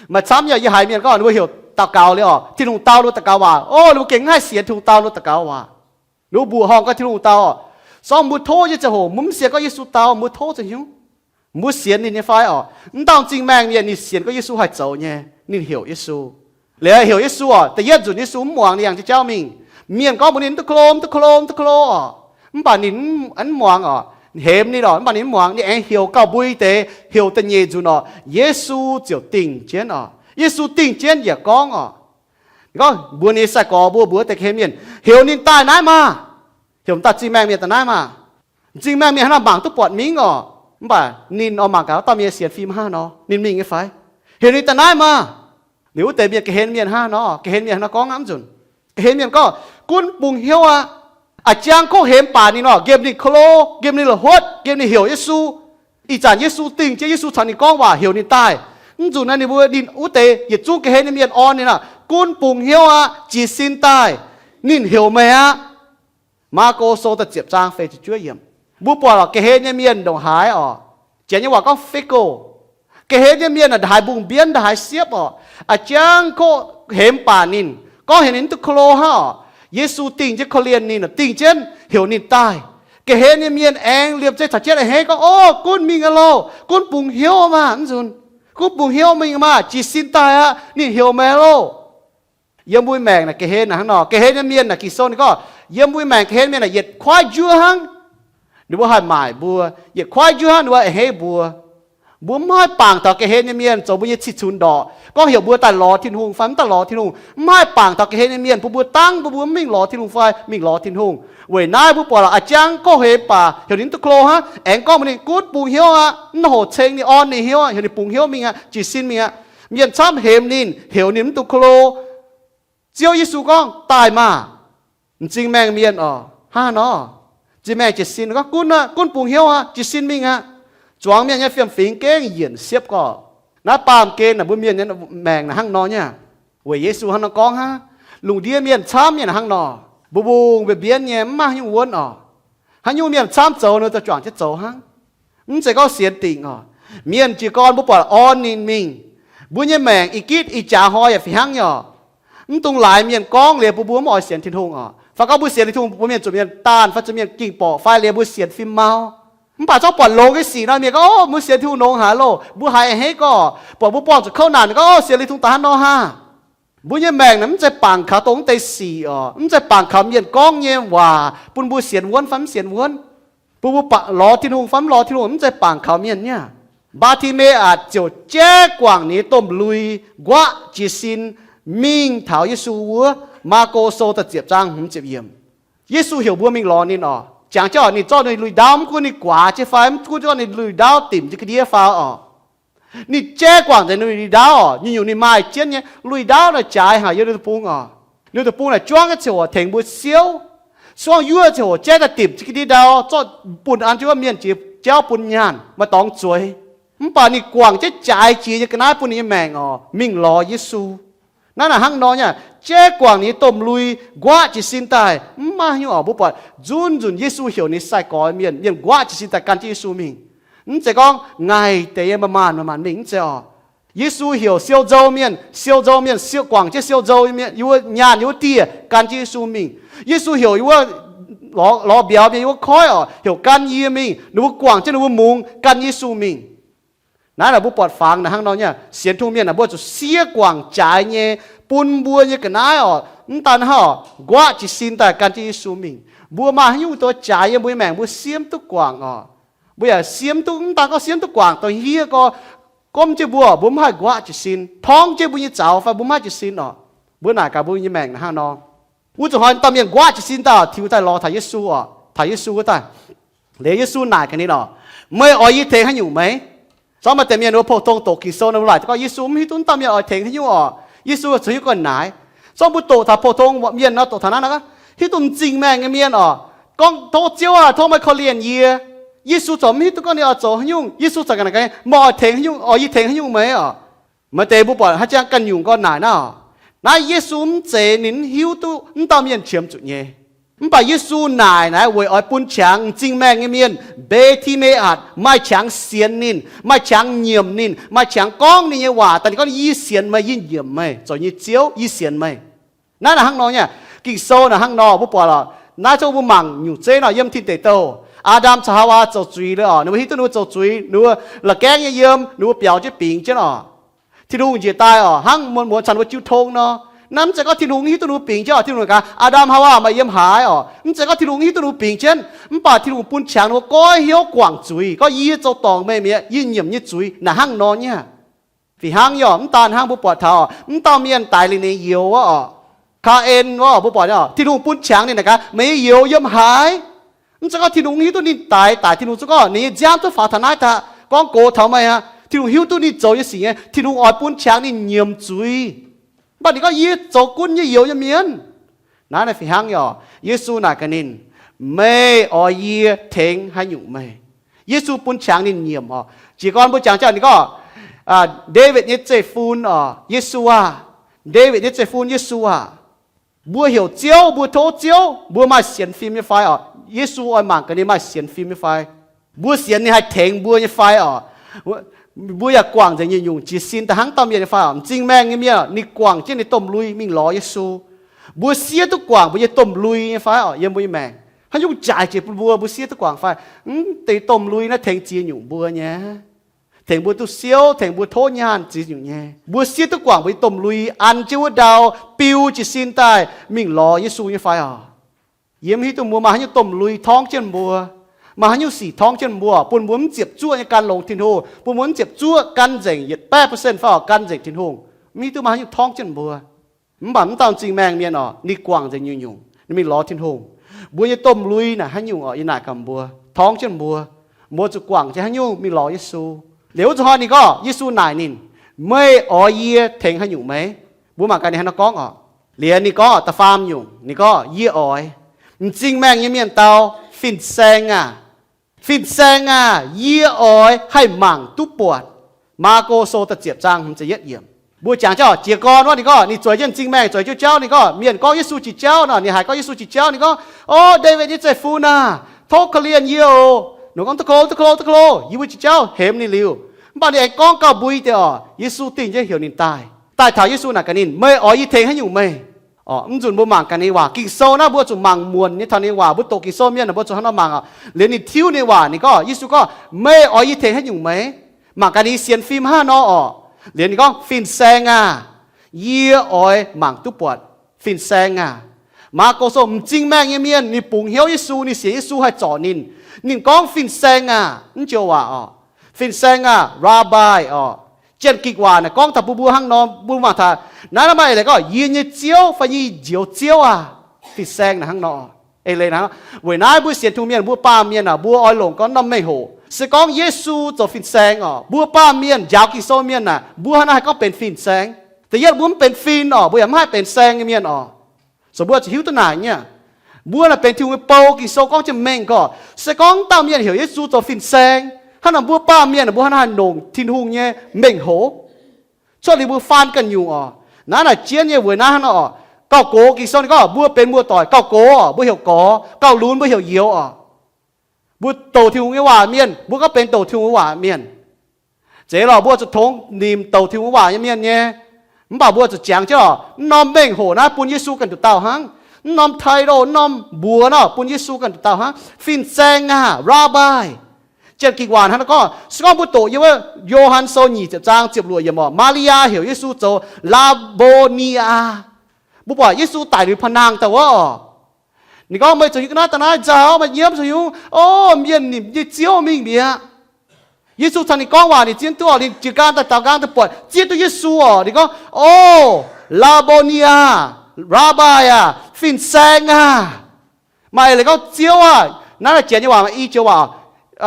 Maaih camv nyei, yie haiz mienh gorngv ninh mbuo heuc daux gaux liuz oc, Tin-Hungh dau ninh mbuo daux gaux waac, o, ninh mbuo gengh mv haih sienx Tin-Hungh dau ninh mbuo daux gaux waac. Ninh mbuo mbuoqc horngh gorngv Tin-Hungh dau oc. Se gorngv mbuo tov nyei ziangh hoc mbuo mv sienx gorngv Yesu dau, mbuo tov zoux haaix nyungc? Mbuo sienx ninh nyei fai oc? Mv dauh m'zing maengh mienh ninh sienx gorngv Yesu haih zoux nyei, ninh heuc Yesu. Liuz heuc Yesu oc, da'yietv nzunc Yesu mv muangx, ninh yangh jienv jauv mingh. Mienh gorngv mbuox ninh, Duqv klo, duqv klo, duqv klo oc. Mv baac ninh mv muangx oc. Hemx ninh oc, mv baac ninh mv muangx. Ninh aengx heuc gauh mbui deix, heuc da'nyeic nzunc oc, Yesu ziouc dingh jienv oc. Yesu dingh jienv yaac gorngv oc, gorngv mbuox ninh nyei sai-gorx mbuo, mbuox deix ga'hlen mienh, Heuc ninh daaih naaiv maah! Heuc m'daaih m'zing maengh mienh daaih naaiv maah! M'zing maengh mienh hnangv naaiv mangc duqv buatc mingh oc. Mv baac ninh oix mangc gaax wuov dauh mienh sienx fim hnangv haaix nor, ninh mingh nyei fai? Heuc ninh daaih naaiv maah! Liuz wuov deix mienh ga'hlen mienh hnangv haaix nor, ga'hlen mienh hnangv haaix nor gorngv aqv nzunc. Ga'hlen mienh gorngv, Gunv bungx hnyouv aqv. A'jang kov hemx baac ninh oc, nqemh ninh klo, nqemh ninh la'huotv, nqemh ninh heuc Yesu. Ih zanc Yesu dingh jienv, Yesu caux ninh gorngv waac, heuc ninh daaih. Mv nzunc naaiv ninh mbuo, ninh wuov deix yietc zungv ga'hlen nyei mienh orn ninh aqv, Gunv bungx hnyouv aqv. Jiez sin daaih. Ninh heuc meih aqv. Maako Sou da'ziepc zaang feix ziepc juov yiemc. Mbuo buatc oc, ga'hlen nyei mienh ndongc haaix oc. Janx nyei waac gorngv fickle. Ga'hlen nyei mienh ndongc haaix mbungh mbienv, ndongc haaix siepv oc. A'jang kov hemx baac ninh, gorngv heuc ninh duqv klo hnangv oc. Yesu dingh jienv korv-lienh ninh, dingh jienv heuc ninh daaih. Ga'hlen nyei mienh aengx liemh zeih caux jienv a'hneiv gorngv, O, gunv mingh aqv loh! Gunv bungx hnyouv maah! Mv nzunc, gunv bungx hnyouv mingh maah! Jiez sin daaih aqv. Ninh heuc meih aqv loh! Yiem mbuo maengc naaic ga'hlen naaic hnangv nor, ga'hlen nyei mienh naaic, Ging-Sou ninh gorngv, yiem mbuo maengc ga'hlen mienh naaic yietc kuaaiv njuov hnangv. Ninh mbuo haih maaic mbuo, yietc kuaaiv njuov hnangv ninh mbuo a'hneiv mbuo. Mbuo mv haih bangc taux ga'hlen nyei mienh zoux mbuo nyei cih cunx ndorqc, gorngv heuc mbuo daaih lorz Tin-Hungh fai mv daaih lorz Tin-Hungh. Mv haih bangc taux ga'hlen nyei mienh bun mbuo dangv, bun mbuo mv mingh lorz Tin-Hungh fai mingh lorz Tin-Hungh. Weic naaiv mbuo buatc lorqc, a'jang gorngv heix baac heuc ninh mv duqv klo hnangv. Aengx gorngv mbuox ninh gunv bungx hnyouv aqv, mv hoc ceng ninh, orn ninh hnyouv aqv, heuc ninh bungx hnyouv mingh aqv, jiez sin mingh aqv. Mienh camv hemx ninh, heuc ninh mv duqv klo. Ziouv Yesu gorngv, daaih maah! M'zing maengh mienh oc, hnangv haaix nor? M'zing maengh jiez sin, gorngv gunv aqv, gunv bungx hnyouv aqv, jiez sin mingh aqv. Zuangx mienh nyei fiem-fingx gengh yienc siepv gorqv. Naaiv baamh gen naaic mbuo mienh nyei maengc naaic hnangv nor nyei. Weic Yesu hnangv nor gorngv hnangv. Lungh ndiev mienh camv nyei naaic hnangv nor, mbu'mbung mbienv mbienv nyei, mv maaih haaix nyungc wuonv oc. Haaix nyungc mienh camv zoux, ninh zoux juangc jienv zoux hnangv. Mv zeiz gorngv sienx dingc oc. Mienh jiez gorn mbuo buatc orn ninh mingh. Mbuo nyei maengc ih gitv ih jaax hnoi yaac fih hnangv nyei oc. Mv dungx laaix mienh gorngv liuz bun mbuo mv oix sienx Tin-Hungh oc. Fai gorngv mbuo sienx Tin-Hungh, mbuo mienh zuqc mienh daanh fai zuqc mienh ging borqc fai liuz mbuo sienx fim mau. Mv baac zorqv buatc longx nyei sic nor, mienh gorngv, Ov, mbuo sienx Tin-Hungh longx haic loh, mbuo haiz a'hneiv gorngv, buatc mbuo buangh zuqc kouv naanc, mienh gorngv, Ov, sienx Tin-Hungh daaih hnangv nor hnangv. Mbuo nyei maengc naaic mv zeiz bangc kaux dongh wuov deix sic oc. Mv zeiz bangc kaux mienh gorngv nyei waac bun mbuo sienx wuonv fai mv sienx wuonv, bun mbuo lorz Tin-Hungh fai mv lorz Tin-Hungh, mv zeiz bangc kaux mienh nyei. Mbaa^ti^me^atc ziouc jaiv guangc ninh nyei domh lui, nquaqv jiez sin, mingh taux Yesu wuov. Maako Sou da'ziepc zaang hmz ziepc yiemc. Yesu heuc mbuo mingh lorz ninh oc. Jangx jienv oc, ninh zorqv ninh lui-ndauv, mv gunv ninh guaax jienv fai mv gunv zorqv ninh lui-ndauv dimc jienv ga'ndiev faaux oc, ninh jaiv guangc nzengc ninh lui-ndauv oc. Nyungc-nyungc ninh maaih jienv nyei lui-ndauv naaic jaaix haic yiem ninh deic-bung oc. Ninh deic-bung naaic juangv nyei ziangh hoc tengx mbuo siouv. Suangv yuoqv ziangh hoc jaiv daaih dimc jienv ga'ndiev ndau, zorqv bunh an jienv wuov mienh jiex jauv bun nyaanh, maaih dorngx zueiz. Mv baac ninh guangc jienv jaaix jiex nyei ga'naaiv bun ninh nyei maengc oc, mingh lorz Yesu. Naaiv naaic hnangv nor nyei, jaiv guangc ninh nyei domh lui, nquaqv jiez sin daaih. Mv maaih haaix nyungc oc, mbuo buatc nzunc nzunc Yesu heuc ninh sai-gorx mienh, mienh nquaqv jiez sin daaih gan jienv Yesu mingh. Mv zeiz gorngv ngaih deix yiem maanc maanc mingh, mv zeiz oc. Yesu heuc siou nzou mienh, siou nzou mienh, siou, guangc jienv siou nzou mienh, yiem wuov nyaanh yiem wuov dieh gan jienv Yesu mingh. Yesu heuc yiem wuov lorz, lorz mbiauz mienh yiem wuov koiv oc, heuc gan yie mingh. Ninh mbuo guangc jienv ninh mbuo mungz gan Yesu mingh. Naaiv naaic mbuo buatc fangx naaic hnangv nor nyei, sienx Tin-Hungh mienh naaic mbuo zuqc siev guangc jaaix nyei bun mbuo nyei ga'naaiv oc. Mv daan hnangv oc, nquaqv jiez sin daaih gan jienv Yesu mingh. Mbuo maaih haaix nyungc doix jaaix yiem mbuo nyei maengc mbuo siev mv duqv guangc oc. Mbuo yaac siev mv duqv, mv daan gorngv siev mv duqv guangc, dongh hniev gorx gomv jienv mbuo, mbuo mv haih nquaqv jiez sin, torngv jienv mbuo nyei zaux fai mbuo mv haih jiez sin oc. Mbuo naaic gaax mbuo nyei maengc naaic hnangv nor. Wuov zuqc hnoi dauh mienh nquaqv jiez sin daaih tiux daaih lorz taux Yesu oc. Taux Yesu wuov daaih, liuz Yesu naaic gaax ninh oc, Meih oix yie tengx haaix nyungc meih? Zorqv maaih deix mienh wuov pou-tong doqc Ging-Sou nor, laaic gorngv Yesu mv hiuv duqv wuov dauh mienh oix tengx haaix nyungc oc. Yesu ziouc hiuv gorn naaic. Zorqv mbuo doqc taux pou-tong mienh nor, doqc taux naaiv nor, hiuv duqv m'zing maengh nyei mienh oc, gorngv, Tov Ziouv aac, tov meih korv-lienh yie. Yesu ziouc mv hiuv duqv gorngv ninh oix zoux haaix nyungc. Yesu ziouc gaax, Meih oix tengx haaix nyungc, oix yie tengx haaix nyungc meih oc? Maaih deix mbuo buatc haaix jangx ganh nyungc gorn naaic naaiv oc. Naaiv Yesu mv zeiz ninh mv hiuv duqv wuov dauh mienh qiemx zuqc nyei. Mv baac Yesu naaic naaiv weic oix bun qangx m'zing maengh nyei mienh, Mbaa^ti^me^atc, maaih qangx sienx ninh, maaih qangx nyiemc ninh, maaih qangx gorngv ninh nyei waac daaih. Ninh gorngv, Yie sienx meih, yie nyiemc meih, zoux nyei Ziouv, yie sienx meih. Naaiv naaic hnangv nor nyei. Ging-Sou naaic hnangv nor, mbuo buatc oc. Naaiv zungv mbuo mangc nyungc zeiv nor, yiem Tin Deic Douh, Aa^ndam caux Haawaa zoux zuiz liuz oc, ninh mbuo hiuv duqv ninh mbuo zoux zuiz, ninh mbuo la'gaengv nyei yiem, ninh mbuo biaux jienv bingx jienv oc. Tin-Hungh njiec daaih oc, hnangv muonz-muonz caux ninh mbuo jiu tong nor. Naaiv mv zeiz gorngv Tin-Hungh hiuv duqv ninh mbuo bingx jienv oc. Tin-Hungh gaax, Aa^ndam, Haawaa, meih yiem haaix oc? Mv zeiz gorngv Tin-Hungh hiuv duqv ninh mbuo bingx jienv, mv baac Tin-Hungh bun qangx ninh mbuo goiv hnyouv guangc zuiz, gorngv, Yie zoux dorngc meih mi'aqv, yie nyiemc nyei zuiz. Naaic hnangv nor nyei. Fih hnangv nyei oc, mv daan hnangv mbuo buatc taux oc, mv dauh mienh daix liuz ninh youz wuov oc, Kaa^en wuov oc, mbuo buatc nyei oc, Tin-Hungh bun qangx ninh naaic gaax, Meih nyei youz yiem haaix? Mv zeiz gorngv Tin-Hungh hiuv duqv ninh daix, daix Tin-Hungh zungv gorngv, Ninh nyei nziaamv duqv faaux taux naaiv daaih, gorngv gox taux meih aqv. Tin-Hungh hiuv duqv ninh zoux nyei sic nyei, Tin-Hungh oix bun qangx ninh nyiemc zuiz. Mv baac ninh gorngv, Yie zoux gunv nyei youz nyei mienh. Naaiv naaic fih hnangv nyei oc. Yesu naaic gaax ninh, Meih oix yie tengx haaix nyungc meih? Yesu bun qangx ninh nyiemc oc. Jiez gorn mbuo jangx jauv ninh gorngv, Ndaawitv nyei zeiv-fun oc, Yesu aah! Ndaawitv nyei zeiv-fun, Yesu aah! Mbuo heuc Ziouv, mbuo tov Ziouv, mbuo maaih sienx fim nyei fai oc? Yesu oix mangc gaax ninh maaih sienx fim nyei fai, mbuo sienx ninh haih tengx mbuo nyei fai oc? Mbuo yaac guangc nzengc nyungc-nyungc jiez sin daaih hnangv dauh mienh nyei fai oc? M'zing maengh nyei mienh, ninh guangc jienv ninh domh lui mingh lorz Yesu. Mbuo siev duqv guangc mbuo nyei domh lui nyei fai oc? Yiem mbuo nyei maengc haaix nyungc jaaix jiex bun mbuo, mbuo siev duqv guangc fai? Mv deix domh lui naaiv tengx ziex nyungc mbuo nyei. Tengx mbuo duqv siouv, tengx mbuo tov nyaanh ziex nyungc nyei. Mbuo siev duqv guangc mbuo nyei domh lui an jienv wuov ndau biu jiez sin daaih mingh lorz Yesu nyei fai oc? Yie mv hiuv duqv mbuo maaih haaix nyungc domh lui torngv jienv mbuo. Maaih haaix nyungc sic torngv jienv mbuo, bun mbuo mv ziepc zuoqv nyei gan longx Tin-Hungh, bun mbuo mv ziepc zuoqv gan nzengc yietc baeqv percent fai gan nzengc Tin-Hungh? Mv hiuv duqv maaih haaix nyungc torngv jienv mbuo. Mv baac mv dauh m'zing maengh mienh oc, ninh guangc nzengc nyungc-nyungc, ninh mingh lorz Tin-Hungh. Mbuo nyei domh lui naaic haaix nyungc oc, yie naaic gaax mbuo, torngv jienv mbuo, mbuo zuqc guangc jienv haaix nyungc mingh lorz Yesu. Liuz wuov zanc hnoi ninh gorngv, Yesu naaic ninh, Meih oix yie tengx haaix nyungc meih? Mbuo mangc gaax ninh haaix nor gorngv oc. Liuz ninh gorngv da'faam nyungc, ninh gorngv, Yie oix. M'zing maengh nyei mienh dau, Fin-saeng aah! Fin-saeng aah! Yie oix haih mangc duqv buatc. Maako Sou da'ziepc zaang hmz ziepc yietv yiemc. Mbuo jangx jienv oc, jiez gorn wuov ninh gorngv ninh zueiz jienv m'zing maengh, zueiz jienv jauv, ninh gorngv mienh gorngv Yesu jiex jauv nor, ninh haiz gorngv Yesu jiex jauv, ninh gorngv, O Ndaawitv nyei zeiv-fun aah! Tov korv-lienh yie oc. Ninh gorngv, Duqv klo, duqv klo, duqv klo. Yie mbuo jiex jauv hemx ninh liuz. Mv baac ninh aengx gorngv gauh mbui deix oc, Yesu dingh jienv heuc ninh daaih. Daaih taux Yesu naaic gaax ninh, Meih oix yie tengx haaix nyungc meih? Oc, mv nzunc mbuo mangc gaax ninh waac. Ging-Sou naaiv mbuo zuqc mangc muonc nyei taux ninh waac. Mbuo doqc Ging-Sou mienh mbuo zuqc hnangv nor mangc oc. Liuz ninh tiuv ninh waac, ninh gorngv, Yesu gorngv, Meih oix yie tengx haaix nyungc meih? Mangc gaax ninh sienx fim hnangv nor oc. Liuz ninh gorngv, Fin-saeng aah! Yie oix mangc duqv buatc fin-saeng aah! Maako Sou, m'zing maengh nyei mienh ninh bungx hnyouv Yesu, ninh sienx Yesu haih zorc ninh. Ninh gorngv fin-saeng aah! Mv joux waac oc. Fin-saeng aah! Rabbi oc. Janx-Gikc waac naaic gorngv taux mbuo, mbuo hnangv nor, mbuo mangc taux naaiv, naaiv maaih eix leiz gorngv, Yie nyei Ziouv fai Yie njoux Ziouv aah! Fin-saeng naaic hnangv nor. Eix leiz naaic, weic naaiv mbuo sienx Tin-Hungh mienh, mbuo baamh mienh aah, mbuo oix longc gorngv norm mengh hoc. Se gorngv Yesu zoux fin-saeng oc, mbuo baamh mienh, njaaux Ging-Sou mienh aah, mbuo hnangv naaiv haih gorngv benx fin-saeng. Da'yietv mbuo mv benx fin oc, mbuo yaac mv haih benx saeng nyei mienh oc. So mbuo zuqc hiuv duqv naaic nyei aqv. Mbuo naaic benx Tin-Hungh nyei bou, Ging-Sou gorngv jienv mengh gorngv, se gorngv dauh mienh heuc Yesu zoux fin-saeng, hnangv naaic mbuo baamh mienh aah, mbuo hnangv naaiv haih longc Tin-Hungh nyei mengh hoc. Cuotv liuz mbuo faan ganh nyungc oc. Naaiv naaic jienv nyei weic naaiv hnangv nor oc. Gauh gox Ging-Sou ninh gorngv mbuo benx muoz-doic gauh gox oc, mbuo heuc gorx, gauh lunx mbuo heuc youz oc. Mbuo douc Tin-Hungh nyei waac mienh, mbuo gorngv benx douc Tin-Hungh nyei waac mienh. Zeiz lorqc, mbuo zuqc tongx nimc douc Tin-Hungh waac nyei mienh nyei. Mv baac mbuo zuqc jangx jienv oc, mv norm mengh hoc naaiv bun Yesu ganh nduqc dauh hnangv. Mv norm title, mv norm mbuox nor bun Yesu ganh nduqc dauh hnangv. Fin-saeng aah! Rabbi! Janx-Gikc waac hnangv naaiv gorngv, se gorngv mbuo doqc yiem wuov Yo^han Sou nyic ziepc zaang ziepc luoqc yiemc oc, Maa^li^yaa heuc Yesu zoux Laa^mbo^ni^aa. Mbuo buatc Yesu daic liuz pa'naangh daaih wuov oc. Ninh gorngv, Meih zoux nyei ga'naaiv daaih naaiv nzauh, meih nyiemv zoux nyungc. O, mienh nimc nyei Ziouv mingh mi'aqv. Yesu caux ninh gorngv waac, ninh zieqv duqv oc, ninh jiez nqaang daaih, daaux nqaang daaih buatc, zieqv duqv Yesu oc. Ninh gorngv, O, Laa^mbo^ni^aa, Rabbi aah! Fin-saeng aah! Maaih eix leiz gorngv Ziouv aah! Naaiv naaic Janx nyei waac, i joux waac,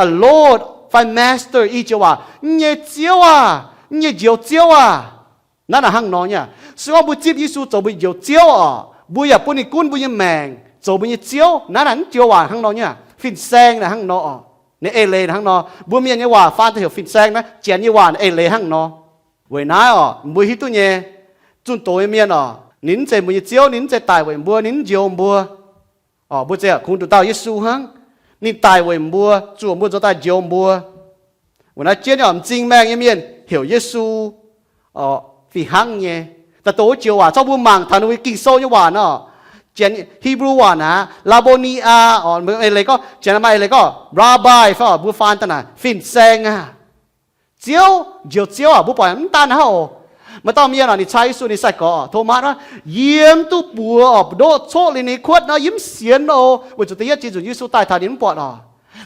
Lord fai Master, i joux waac, Yie nyei Ziouv aah! Yie nyei Njoux Ziouv aah! Naaiv naaic hnangv nor nyei aqv. Se gorngv mbuo zipv Yesu zoux mbuo Njoux Ziouv oc, mbuo yaac bun ninh gunv mbuo nyei maengc, zoux mbuo nyei Ziouv. Naaiv naaic mv joux waac hnangv nor nyei aqv. Fin-saeng naaic hnangv nor oc. Ninh eix leiz hnangv nor. Mbuo mienh nyei waac faan daaih heuc fin-saeng naaiv, Janx nyei waac eix leiz hnangv nor. Weic naaiv oc, mbuo hiuv duqv nyei, zunh doz nyei mienh oc, ninh mv zeiz mbuo nyei Ziouv, ninh mv zeiz daic weic mbuo, ninh mv njoux mbuo. Oc, mbuo zeiz kungx nduqc dauh Yesu hnangv. Ninh daic weic mbuo, zuoqc mbuo nzoux daaih njoux mbuo. Weic naaiv jienv oc, m'zing maengh nyei mienh heuc Yesu fih hnangv nyei. Daaih doqc wuov joux waac, zorqv mbuo mangc taux ninh mbuo Ging-Sou nyei waac nor, Janx Hipv^lu waac naaic, Laa^mbo^ni^aa, oc, eix leiz gorngv, Janx maaih eix leiz gorngv, Rabbi fai oc, mbuo faan daaih naaic, Fin-Saeng aah! Ziouv, Njoux Ziouv aah! Mbuo buatc mv daan hnangv oc. Maaih dauh mienh oc, ninh cai Yesu, ninh sai-gorx oc, Tomatv aqv, yie mv duqv buoz oc, ndoqv coqv liuz ninh nyei kuotv nor, yie mv sienx oc. Weic zuqc da'yietv jiex nzunc Yesu daaih taux ninh mv buatc oc.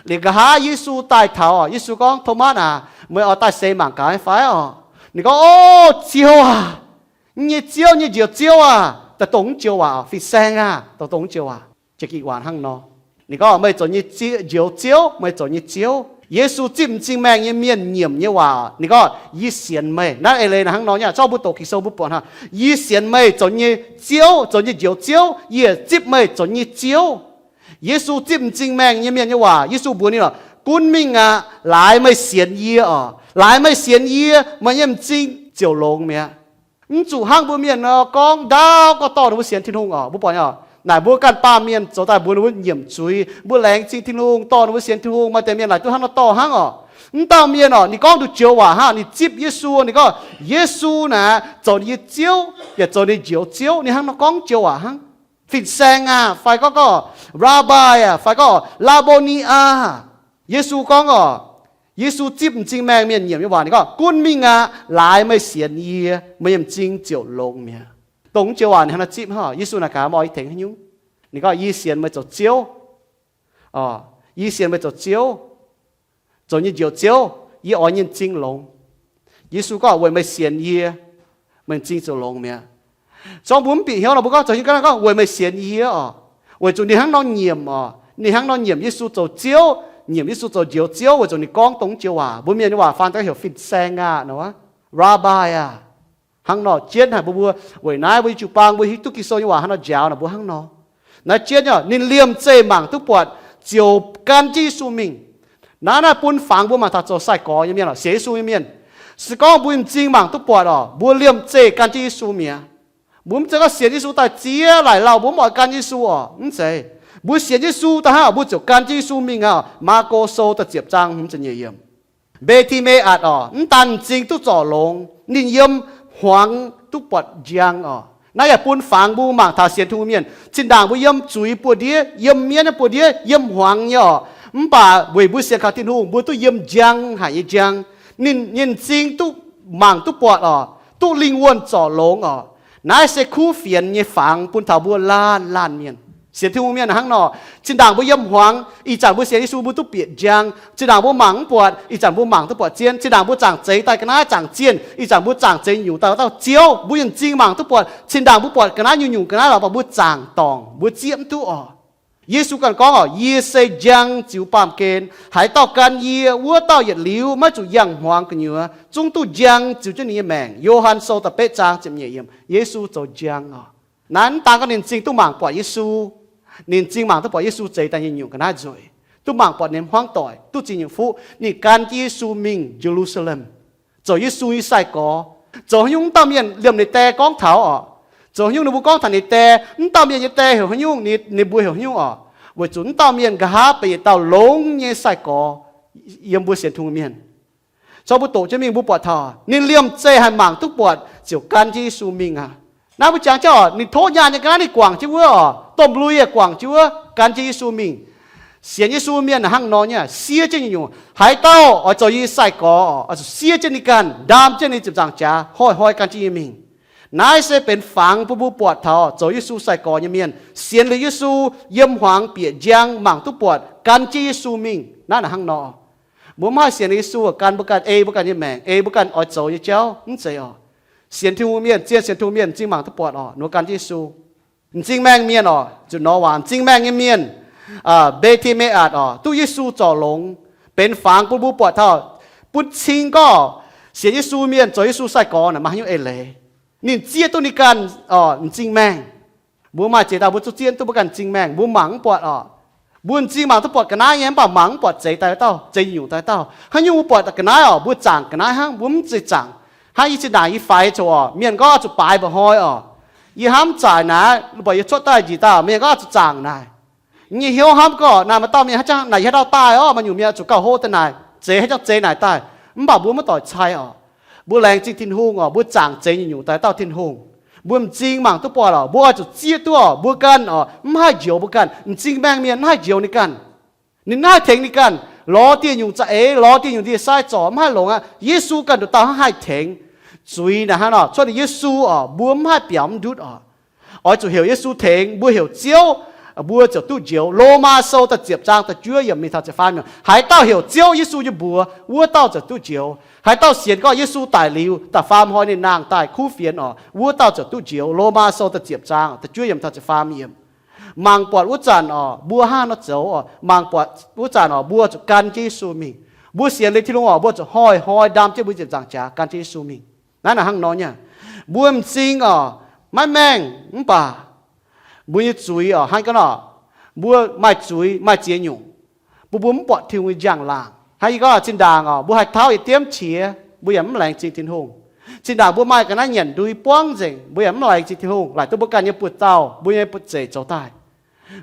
Liuz nqa'haav Yesu daaih taux oc, Yesu gorngv, Tomatv aac, meih oix daaih seix mangc gaax fai oc? Ninh gorngv, O, Ziouv aah! Yie nyei Ziouv, yie nyei Njoux Ziouv aah! Daaih dongh mv joux waac oc, Fin-Saeng aah! Daaih dongh mv joux waac. Janx-Gikc waac hnangv nor. Ninh gorngv, Meih zoux yie nyei Zie-, Njoux Ziouv, meih zoux yie nyei Ziouv. Yesu zipv m'zing maengh nyei mienh nyiemc nyei waac, ninh gorngv, Yie sienx meih. Naaiv eix leiz naaic hnangv nor nyei aqv. Zorqv mbuo doqc Ging-Sou mbuo buatc hnangv, Yie sienx meih zoux yie nyei Ziouv, zoux yie nyei Njoux Ziouv. Yie zipv meih zoux yie nyei Ziouv. Yesu zipv m'zing maengh nyei mienh nyei waac, Yesu mbuox ninh oc, Gunv mingh aqv. Laaix meih sienx yie oc. Laaix meih sienx yie, meih nyei m'zing ziouc longx mi'aqv. Mv zuqc hnangv mbuo mienh nor gorngv ndaauv gorngv dorh ninh mbuo sienx Tin-Hungh oc. Mbuo buatc nyei oc, naaic mbuo ganh baamh mienh zoux daaih mbuox ninh mbuo nyiemc zuiz, mbuo laengz zingh Tin-Hungh, dorh ninh mbuo sienx Tin-Hungh. Maaih deix mienh laaic duqv hnangv nor dorh hnangv oc. Mv dauh mienh oc, ninh gorngv nduqc joux waac hnangv, ninh zipv Yesu, ninh gorngv, Yesu naaic zoux ninh nyei Ziouv yaac zoux ninh njoux Ziouv. Ninh hnangv nor gorngv joux waac hnangv. Fin-Saeng aah! Fai gorngv, gorngv, Rabbi aah! Fai gorngv, Laa^mbo^ni aa! Yesu gorngv oc, Yesu zipv m'zing maengh mienh nyiemc nyei waac, ninh gorngv, Gunv mingh aqv. Laaix meih sienx yie, meih nyei m'zing ziouc longx mi'aqv. Dongh joux waac ninh hnangv nor zipv hnangv. Yesu naaic gaax, Meih oix yie tengx haaix nyungc? Ninh gorngv, Yie sienx meih zoux Ziouv. Oc, Yie sienx meih zoux Ziouv, zoux nyei Njoux Ziouv, yie oix nyei m'zing longx. Yesu gorngv, weic meih sienx yie, meih m'zing ziouc longx mi'aqv. Zorngv mbuo mv bieqc hnyouv nor, mbuo gorngv zoux nyei ga'naaiv gorngv, weic meih sienx yie oc. Weic zuqc ninh hnangv nor nyiemc oc. Ninh hnangv nor nyiemc Yesu zoux Ziouv, nyiemc Yesu zoux Njoux Ziouv, weic zuqc ninh gorngv dongh joux waac. Mbuo Mienh nyei waac faan daaih heuc fin-saeng aqv, Rabbi aac. Hnangv nor jienv haic mbuo, mbuo weic naaiv mbuo nyei jiu-baang mbuo hiuv duqv Ging-Sou nyei waac hnangv nor njaaux nor, mbuo hnangv nor. Naaiv jienv, ninh liemh zeih mangc duqv buatc ziouc gan jienv Yesu mingh. Naaiv, naaiv bun fangx mbuo mangc taux zoux sai-gorx nyei mienh oc, sienx Yesu nyei mienh. Se gorngv mbuo m'zing mangc duqv buatc oc, mbuo liemh zeih gan jienv Yesu mi'aqv. Mbuo mv zeiz gorngv sienx Yesu daaih ziex laaic lauh mbuo mv oix gan Yesu oc, mv zeiz. Mbuo sienx Yesu daaih hnangv, mbuo ziouc gan jienv Yesu mingh aqv. Maako Sou da'ziepc zaang hmz ziepc nyeic yiemc. Mbe^ti^me^atc oc, mv daan m'zing duqv zorc longx, ninh yiem hmuangx duqv buatc njang oc. Naaiv yaac bun fangx mbuo mangc taux sienx Tin-Hungh mienh. Zinh ndaangc mbuo yiem zuiz buoz-ndiev, yiem mienv nyei buoz-ndiev, yiem hmuangx nyei oc, mv baac weic mbuo sienx kaux Tin-Hungh, mbuo duqv yiem njang haic nyei njang. Ninh nyei m'zing duqv mangc duqv buatc oc, duqv lingh wuonh zorc longx oc. Naaiv se kuv fienx nyei fangx bun taux mbuo laanh laanh mienh. Sienx Tin-Hungh mienh hnangv nor, zinh ndaangc mbuo yiem hmuangx, ih zanc mbuo sienx Yesu mbuo duqv bieqc njang. Zinh ndaangc mbuo mangc mv buatc, ih zanc mbuo mangc duqv buatc zien. Zinh ndaangc mbuo zaangc zeix daaih ga'naaiv zaangc zienh, ih zanc mbuo zaangc zeix nyungc-nyungc daaih dauh Ziouv, mbuo nyei m'zing mangc duqv buatc. Zinh ndaangc mbuo buatc ga'naaiv nyungc-nyungc ga'naaiv lorqc, mv baac mbuo zaangc dorngc, mbuo zieqv mv duqv oc. Yesu ganh gorngv oc, yie se njang ziux baamh gen. Haaix dauh gan yie, wuov dauh yietc liuz maiv zuqc yangh hmuangx gu'nyuoz, zungv duqv njang ziux jienv ninh nyei maengc. Yo^han Sou da'betv zaang ziepc nyeic yiemc. Yesu zoux njang oc. Naaiv mv daan gorngv ninh m'zing duqv mangc buatc Yesu, ninh m'zing mangc duqv buatc Yesu zeix daaih nyei nyungc ga'naaiv nzueic, duqv mangc buatc ninh hmuangv doic, duqv ziex nyungc fuqv, ninh gan jienv Yesu mingh Ye^lu^saa^lem, zoux Yesu nyei sai-gorx. Zoux haaix nyungc mv dauh mienh liemh ninh die gorngv taux oc. Zoux haaix nyungc ninh mbuo gorngv taux ninh die, mv dauh mienh nyei die heuc haaix nyungc, ninh, ninh mbuo heuc haaix nyungc oc. Weic zuqc mv dauh mienh nqa'haav benx yietc dauh longx nyei sai-gorx yiem mbuo sienx Tin-Hungh mienh. Corc mbuo doqc jienv mingh mbuo buatc taux ninh liemh zeih haih mangc duqv buatc ziouc gan jienv Yesu mingh aqv. Naaiv mbuo jangx jienv oc, ninh tov nyaanh nyei ga'naaiv ninh guangc jienv wuov oc, domh lui yaac guangc jienv wuov, gan jienv Yesu mingh. Sienx Yesu mienh hnangv nor nyei, siev jienv nyungc-nyungc. Haaix dauh oix zoux yie nyei sai-gorx oc, oix zuqc siev jienv ninh ganh, ndaam jienv ninh ziepc nzaangc jaax, hnoi-hnoi gan jienv yie mingh. Naaiv se benx fangx bun mbuo buatc taux zoux Yesu sai-gorx nyei mienh, sienx liuz Yesu, yiem hmuangx bieqc njang mangc duqv buatc, gan jienv Yesu mingh. Naaiv hnangv nor, mbuo mv haih sienx liuz Yesu gan mbuo ganh, ei mbuo ganh nyei maengc, ei mbuo ganh oix zoux nyei jauv, mv zeiz oc. Sienx Tin-Hungh mienh, zien sienx Tin-Hungh mienh m'zing mangc duqv buatc oc, ninh mbuo gan jienv Yesu. M'zing maengh mienh oc, zuqc nor waac, m'zing maengh nyei mienh, Mbe^ti^me^atc oc, duqv Yesu zorc longx, benx fangx bun mbuo buatc taux, bun cing gorngv sienx Yesu mienh zoux Yesu sai-gorx naaic maaih haaix nyungc eix leiz. Ninh zieqv duqv ninh ganh oc, m'zing maengh. Mbuo maaih ziex dauh mbuo zungv zieqv duqv mbuo ganh m'zing maengh, mbuo mangc mv buatc oc. Mbuo m'zing mangc duqv buatc ga'naaiv nyei, mv baac mangc mv buatc zeix daaih dauh, zeix nyungc daaih dauh. Haaix nyungc mbuo buatc ga'naaiv oc, mbuo zaangc ga'naaiv hnangv, mbuo mv zeiz zaangc. Hnangv yie zinh ndaangc yie faix coc oc, mienh gorngv zuqc baaix mba'hnoi oc, yie hnamv zaaic naaic, mv baac yie cuotv daaih njiec daaih, mienh gorngv zuqc zaangc naaic. Yie nyei hnyouv hnamv gorngv naaic maaih dauh mienh haaix jangx naaic yie haaix dauh daaih orqv, maaih nyungc mienh zuqc gauh hov daaih naaic, zeix haaix jangx zeix naaic daaih. Mv baac mbuo maiv doic cai oc. Mbuo laengz zingh Tin-Hungh oc, mbuo zaangc zeix nyungc-nyungc daaih dauh Tin-Hungh. Mbuo m'zing mangc duqv buatc oc, mbuo oix zuqc zieqv duqv oc, mbuo ganh oc, mv haih njoux mbuo ganh. M'zing maengh mienh mv haih njoux ninh ganh. Ninh mv haih tengx ninh ganh. Lorz dieh nyungc za'eix, lorz dieh nyungc ndie-sai zorc mv haih longx aqv. Yesu ganh nduqc dauh hnangv haih tengx. Zuiz naaic hnangv nor, cuotv liuz Yesu oc, mbuo mv haih biaux mv ndutv oc. Oix zuqc heuc Yesu tengx, mbuo heuc Ziouv, mbuo ziouc duqv njoux. Lomaa Sou da'ziepc zaang da'juov yiemc mingh taux ziepc faam yiemc, haaix dauh heuc Ziouv Yesu nyei mbuox, wuov dauh ziouc duqv njoux. Haaix dauh sienx gorngv Yesu daic liuz, da'faam hnoi ninh nangh daaih kuv fienx oc, wuov dauh ziouc duqv njoux. Lomaa Sou da'ziepc zaang da'juov yiemc taux ziepc faam yiemc. Mangc buatc wuov zanc oc, mbuo hnangv nor zoux oc, mangc buatc wuov zanc oc, mbuo zuqc gan jienv Yesu mingh. Mbuo sienx liuz Tin-Hungh oc, mbuo zuqc hnoi-hnoi ndaam jienv mbuo ziepc nzaangc jaax gan jienv Yesu mingh. Naaiv naaic hnangv nor nyei. Mbuo m'zing oc, maiv maengh, mv baac mbuo nyei zuiz oc, hnangv gorngv nor, mbuo maaih zuiz maaih ziex nyungc, bun mbuo mv buatc Tin-Hungh nyei njang-laangc. Hnangv yie gorngv zinh ndaangc oc, mbuo haih tauv yietc diemv qiex, mbuo yaac mv laengz zingh Tin-Hungh. Zinh ndaangc mbuo maaih ga'naaiv nyanc ndui buangv nzengc, mbuo yaac mv laengz zingh Tin-Hungh, laaic duqv mbuo ganh nyei buoz-zaux, mbuo nyei buoz-zeic zoux daaih.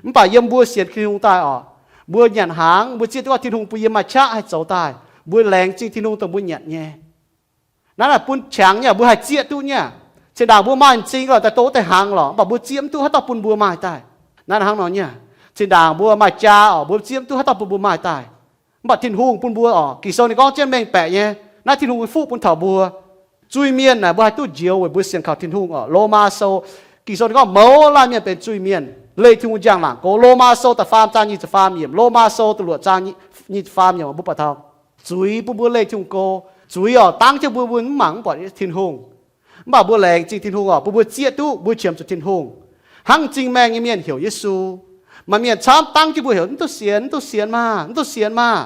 Mv baac yiem mbuo sienx Tin-Hungh daaih oc, mbuo nyanc hnaangx, mbuo zieqv duqv Tin-Hungh bun yie maaih qaqv haih zoux daaih, mbuo laengz zingh Tin-Hungh dongh mbuo nyanc nyei. Naaiv naaic bun qangx nyei, mbuo haih zieqv duqv nyei. Zinh ndaangc mbuo maaih m'zing lorqc, daaih doqc daaih hnaangx lorqc, mv baac mbuo zieqv mv duqv haaix dauh bun mbuo maaih daaih. Naaiv hnangv nor nyei. Zinh ndaangc mbuo maaih jaa oc, mbuo zieqv mv duqv haaix dauh bun mbuo maaih daaih. Mv baac Tin-Hungh bun mbuo oc, Ging-Sou ninh gorngv jienv mengh baeqc nyei, naaiv Tin-Hungh nyei fuqv bun taux mbuo. Zuiz-mienh naaic mbuo haih duqv njoux weic mbuo sienx kaux Tin-Hungh oc. Lomaa Sou, Ging-Sou ninh gorngv mouz laanh mienh benx zuiz-mienh. leih Tin-Hungh njang-laangc go. Lomaa Sou da'faam zaang nyic ziepc faam yiemc, Lomaa Sou da'luoqc zaang nyic ziepc faam yiemc mbuo buatc taux zuiz bun mbuo leih Tin-Hungh go. Zuiz oc, dangv jienv mbuo, mbuo mv mangc mv buatc Tin-Hungh. Mv baac mbuo laengz zingh Tin-Hungh oc, bun mbuo zieqv duqv mbuo qiemx zuqc Tin-Hungh. Hnangv m'zing maengh nyei mienh heuc Yesu. Maaih mienh camv dangv jienv mbuo heuc, mv duqv sienx, mv duqv sienx maah, mv duqv sienx maah.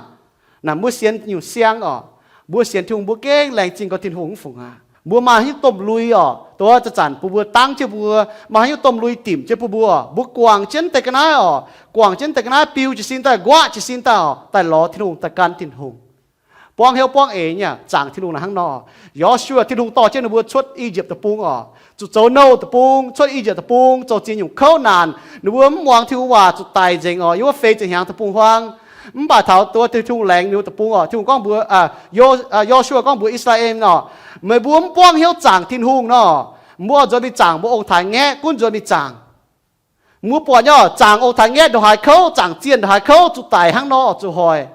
Naaic mbuo sienx nyungc siang oc. Mbuo sienx Tin-Hungh mbuo gengh laengz zingh gau Tin-Hungh mv fungc aqv. Mbuo maaih haaix nyungc domh lui oc, dongh wuov zanc-zanc bun mbuo dangv jienv mbuo, maaih haaix nyungc domh lui dimc jienv bun mbuo, mbuo guangc jienv deix ga'naaiv oc, guangc jienv deix ga'naaiv biu jiez sin daaih, nquaqv jiez sin daaih oc, daaih lorz Tin-Hungh, daaih gan Tin-Hungh. Buangv hnyouv buangv eix nyei zaangc Tin-Hungh naaic hnangv nor. Yo^su^waa, Tin-Hungh dorh jienv ninh mbuo cuotv I^yipv Deic-Bung oc, zuqc zoux nouh deic-bung, cuotv I^yipv Deic-Bung, zoux ziex nyungc kouv naanc, ninh mbuo mv muangx Tin-Hungh waac, zuqc daic nzengc oc, yiem wuov feix ziepc hnyangx deic-bung huaang. Mv baac taux dongh Tin-Hungh laengz ninh mbuo deic-bung oc, Tin-Hungh gorngv mbuox, Yo^su^waa gorngv mbuox I^saa^laa^en nor, meih mbuo mv buangv hnyouv zaangc Tin-Hungh nor, mbuo oix nzuonx mingh zaangc, mbuo ong-taaix ngaeqv gunv nzuonx mingh zaangc. Mbuo buatc nyei oc, zaangc ong-taaix ngaeqv ndongc haaix kouv, zaangc zienh ndongc haaix kouv, zuqc daic hnangv nor oc, zuqc hoic.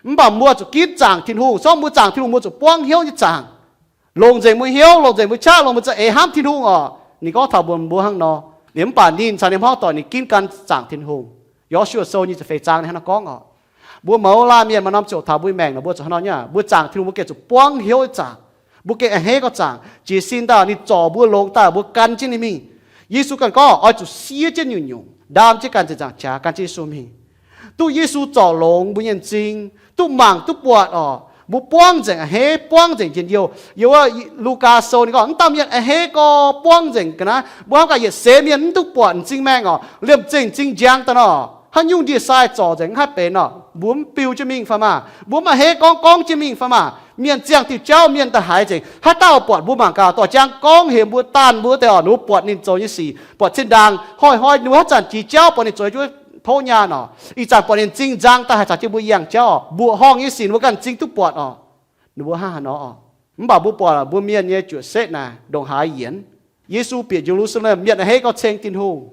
Mv baac mbuo zuqc ginv zaangc Tin-Hungh. Se gorngv mbuo zaangc Tin-Hungh, mbuo zuqc buangv hnyouv nyei zaangc, longc nzengc mbuo hnyouv, longc nzengc mbuo qaqv, longc mbuo za'eix hnamv Tin-Hungh oc. Ninh gorngv taux mbuox mbuo hnangv nor. Ninh mv baac ninh caux ninh hmuangv doic ninh ginv gan zaangc Tin-Hungh. Yo^su^waa Sou nyic ziepc feix zaang ninh hnangv nor gorngv oc. Mbuo mouz laanh mienh maaih norm ziouc taux mbuo maengc nor, mbuo zuqc hnangv nor nyei. Mbuo zaangc Tin-Hungh mbuo gengh zuqc buangv hnyouv zaangc. Mbuo gengh a'hneiv gau zaangc, jiez sin daaih ninh zorc mbuo, longx daaih mbuo gan jienv ninh mingh. Yesu ganh gorngv oix zuqc siev jienv nyungc-nyungc, ndaam jienv ganh nzengc nzaangc jaax, gan jienv Yesu mingh. Duqv Yesu zorc longx mbuo nyei m'zing, duqv mangc duqv buatc oc, mbuo buangv nzengc a'hneiv, buangv nzengc njien-youh. Yiem wuov Lugaa Sou ninh gorngv, mv dauh mienh a'hneiv gau, buangv nzengc ga'naaiv. Mbuo hnamv gaax yietc seix mienh mv duqv buatc m'zing maengh oc, liemh m'zing m'zing njang daaih nor, haaix nyungc ndie-sai zorc nzengc mv haih benx oc, mbuo mv biu jienv mingh fai maah? Mbuo mv a'hneiv gorngv gorngv jienv mingh fai maah? Mienh ziangh diuh jauv, mienh da'haiz nzengc, haaix dauh buatc mbuo mangc gaax, dorh jangv gorngv heuc mbuo, daanh mbuo deix oc, ninh mbuo buatc ninh zoux nyei sic, buatc zinh ndaangc hoic hoic ninh mbuo haaix zanc jiex jauv, buatc ninh zoux jienv tov nyaanh oc. Ih zanc buatc ninh m'zing nzang daaih haih caux jienv mbuo yangh jauv oc, mbuoqc horngh nyei sic ninh mbuo ganh m'zing duqv buatc oc. Ninh mbuo hnangv haaix nor oc? Mv baac mbuo buatc mbuo mienh nyei juoqc setv naaic ndongc haaix yienc. Yesu bieqc Ye^lu^saa^lem, mienh a'hneiv gau ceng Tin-Hungh.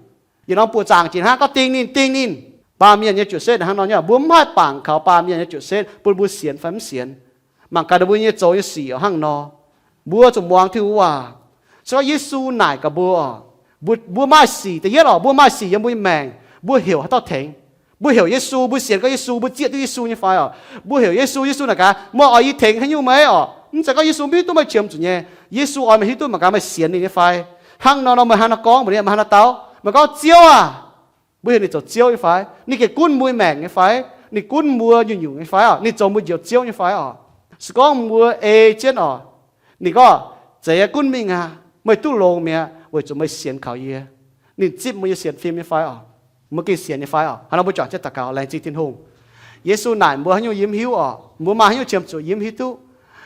Yietc norm buoqc zaangc jiex hnangv, gorngv ding ninh, ding ninh. Baamh mienh nyei juoqc setv hnangv nor nyei, mbuo mv haih bangc kaux baamh mienh nyei juoqc setv bun mbuo sienx fai mv sienx. Mangc gaax ninh mbuo nyei zoux nyei sic oc hnangv nor. Mbuo zuqc muangx Tin-Hungh waac. Se gorngv Yesu naaic gaax mbuo oc, mbuo, mbuo maaih sic, da'yietv oc, mbuo maaih sic yiem mbuo nyei maengc, mbuo heuc haaix dauh tengx? Mbuo heuc Yesu, mbuo sienx gorngv Yesu, mbuo zieqv duqv Yesu nyei fai oc? Mbuo heuc Yesu, Yesu naaic gaax, meih oix yie tengx haaix nyungc meih oc? Mv zeiz gorngv Yesu mv hiuv duqv meih qiemx zuqc nyei. Yesu oix meih hiuv duqv mangc gaax meih sienx ninh nyei fai. Hnangv nor nor meih hnangv haaix nor gorngv mbuox ninh, meih hnangv haaix nor dau? Meih gorngv Ziouv aah! Mbuo heuc ninh zoux Ziouv nyei fai? Ninh gengh gunv mbuo nyei maengc nyei fai? Ninh gunv mbuo nyungc-nyungc nyei fai oc? Ninh zoux mbuo Njoux Ziouv nyei fai oc? Se gorngv mbuo ei jienv oc, ninh gorngv, Zeiz gunv mingh aqv. Meih duqv longx mi'aqv weic zuqc meih sienx kaux yie. Ninh zipv mbuo nyei sienx fim nyei fai oc? Mbuo gengh sienx nyei fai oc? Hnangv nor mbuo juangc jienv daux gaux laengz zingh Tin-Hungh. Yesu naaic mbuo haaix nyungc yie mv hiuv oc. Mbuo maaih haaix nyungc qiemx zuqc yie mv hiuv duqv.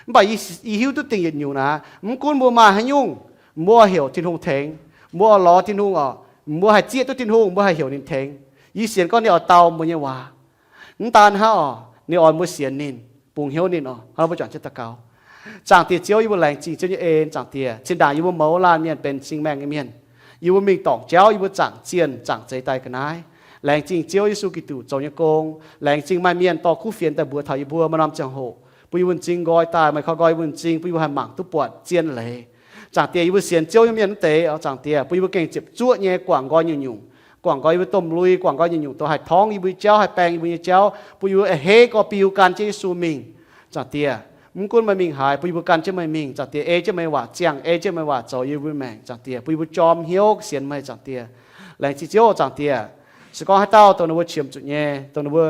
Mv baac yie hiuv duqv dingh yietc nyungc naaic, mv gunv mbuo maaih haaix nyungc, mbuo heuc Tin-Hungh tengx, mbuo lorz Tin-Hungh oc, mbuo haih zieqv duqv Tin-Hungh, mbuo haih heuc ninh tengx. Yie sienx gorngv ninh oix dau mbuo nyei waac. Mv daan hnangv oc, ninh oix mbuo sienx ninh, bungx hnyouv ninh oc. Hnangv nor mbuo juangc jienv daux gaux. Zaangc Diex Ziouv, yie mbuo laengz zingh Ziouv nyei en. Zaangc Diex, zinh ndaangc yie mbuo mouz laanh mienh benx m'zing maengh nyei mienh, yie mbuo mingh dorngc jauv, yie mbuo zaangc zienh zaangc zeix daaih ga'naaiv. Laengz zingh Ziouv Yesu Giduc zoux nyei gong. Laengz zingh maaih mienh dorh kuv fienx daaih mbuox taux yie mbuo maaih norm ziangh hoc, bun yie mbuo m'zing nqoi daaih, meih koi nqoi yie mbuo m'zing, bun yie mbuo haih mangc duqv buatc zien leiz. Zaangc Diex, yie mbuo sienx Ziouv nyei mienh wuov deix oc, Zaangc Diex, bun yie mbuo gengh ziepc zuoqv nyei guangc nqoi nyungc-nyungc, guangc nqoi yie mbuo domh lui, guangc nqoi nyungc-nyungc dongh haih torngv yie mbuo nyei jauv, haih baeng yie mbuo nyei jauv, bun yie mbuo a'hneiv gau biu gan jienv Yesu mingh. Zaangc Diex, mv gunv meih mingh haaix, bun yie mbuo gan jienv meih mingh. Zaangc Diex, ei jienv meih waac ziangh, ei jienv meih waac zoux yie mbuo maengc. Zaangc Diex, bun yie mbuo jorm hnyouv sienx meih. Zaangc Diex, laengz zingh Ziouv. Zaangc Diex, se gorngv haaix dauh dongh ninh mbuo qiemx zuqc nyei, dongh ninh mbuo,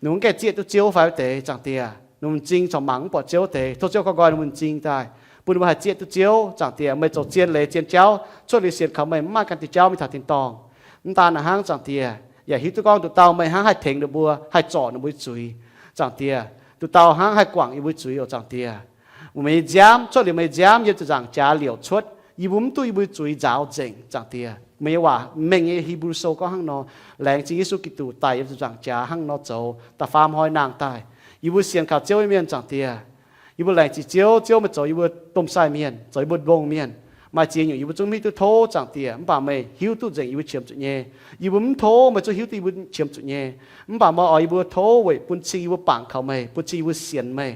ninh mbuo mv gaengh zieqv duqv Ziouv fai wuov deix, Zaangc Diex, ninh mbuo m'zing corc mangc mv buatc Ziouv wuov deix, tov Ziouv koi nqoi ninh mbuo m'zing daaih, bun ninh mbuo haih zieqv duqv Ziouv. Zaangc Diex, meih zoux zien leiz zien jauv, cuotv liuz sienx kaux meih mv maaih gan diuh jauv mingh taux tin-dorngh. Mv daan hnangv, Zaangc Diex, yaac hiuv duqv gorngv nduqc dauh meih hnangv haih tengx ninh mbuo, haih zorc ninh mbuo nyei zuiz. Zaangc Diex, nduqc dauh hnangv haih guangc yie mbuo zuiz oc, Zaangc Diex. Meih nyei nziaamv, cuotv liuz meih nyei nziaamv yiem ziepc nzaangc jaax liouc cuotv, yie mbuo mv duqv yie mbuo zuiz nzaaux nzengc, Zaangc Diex. Meih nyei waac mengh nyei, Hipv^lu Sou gorngv hnangv nor. Laengz zingh Yesu Giduc daic yiem ziepc nzaangc jaax hnangv nor zoux da'faam hnoi nangh daaih. Yie mbuo sienx kaux Ziouv nyei mienh, Zaangc Diex, yie mbuo laengz zingh Ziouv. Ziouv, meih zoux yie mbuo domh sai mienh, zoux yie mbuo mbong mienh. Maaih ziex nyungc yie mbuo zungv mv hiuv duqv tov, Zaangc Diex, mv baac meih hiuv duqv nzengc yie mbuo qiemx zuqc nyei. Yie mbuo mv tov meih zungv hiuv duqv yie mbuo qiemx zuqc nyei. Mv baac meih oix yie mbuo tov weic bun cing yie mbuo bangc kaux meih, bun cing yie mbuo sienx meih.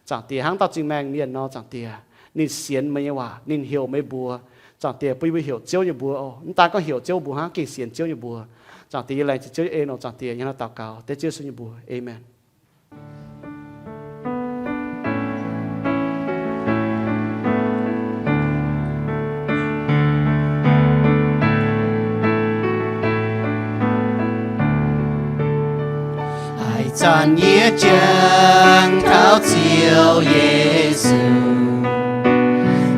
Zaangc Diex, hnangv dauh m'zing maengh mienh nor, Zaangc Diex, ninh sienx meih nyei waac, ninh heuc meih mbuox. Zaangc Diex, bun yie mbuo heuc Ziouv nyei mbuox oc. Mv daan gorngv heuc Ziouv mbuox hnangv, gengh sienx Ziouv nyei mbuox. Zaangc Diex, yie laengz zingh Ziouv nyei en oc. Zaangc Diex, yie hnangv naaiv daux gaux dengv Ziouv Yesu nyei mbuox. Aamen. Haaix zanc yie jangx taux Ziouv Yesu,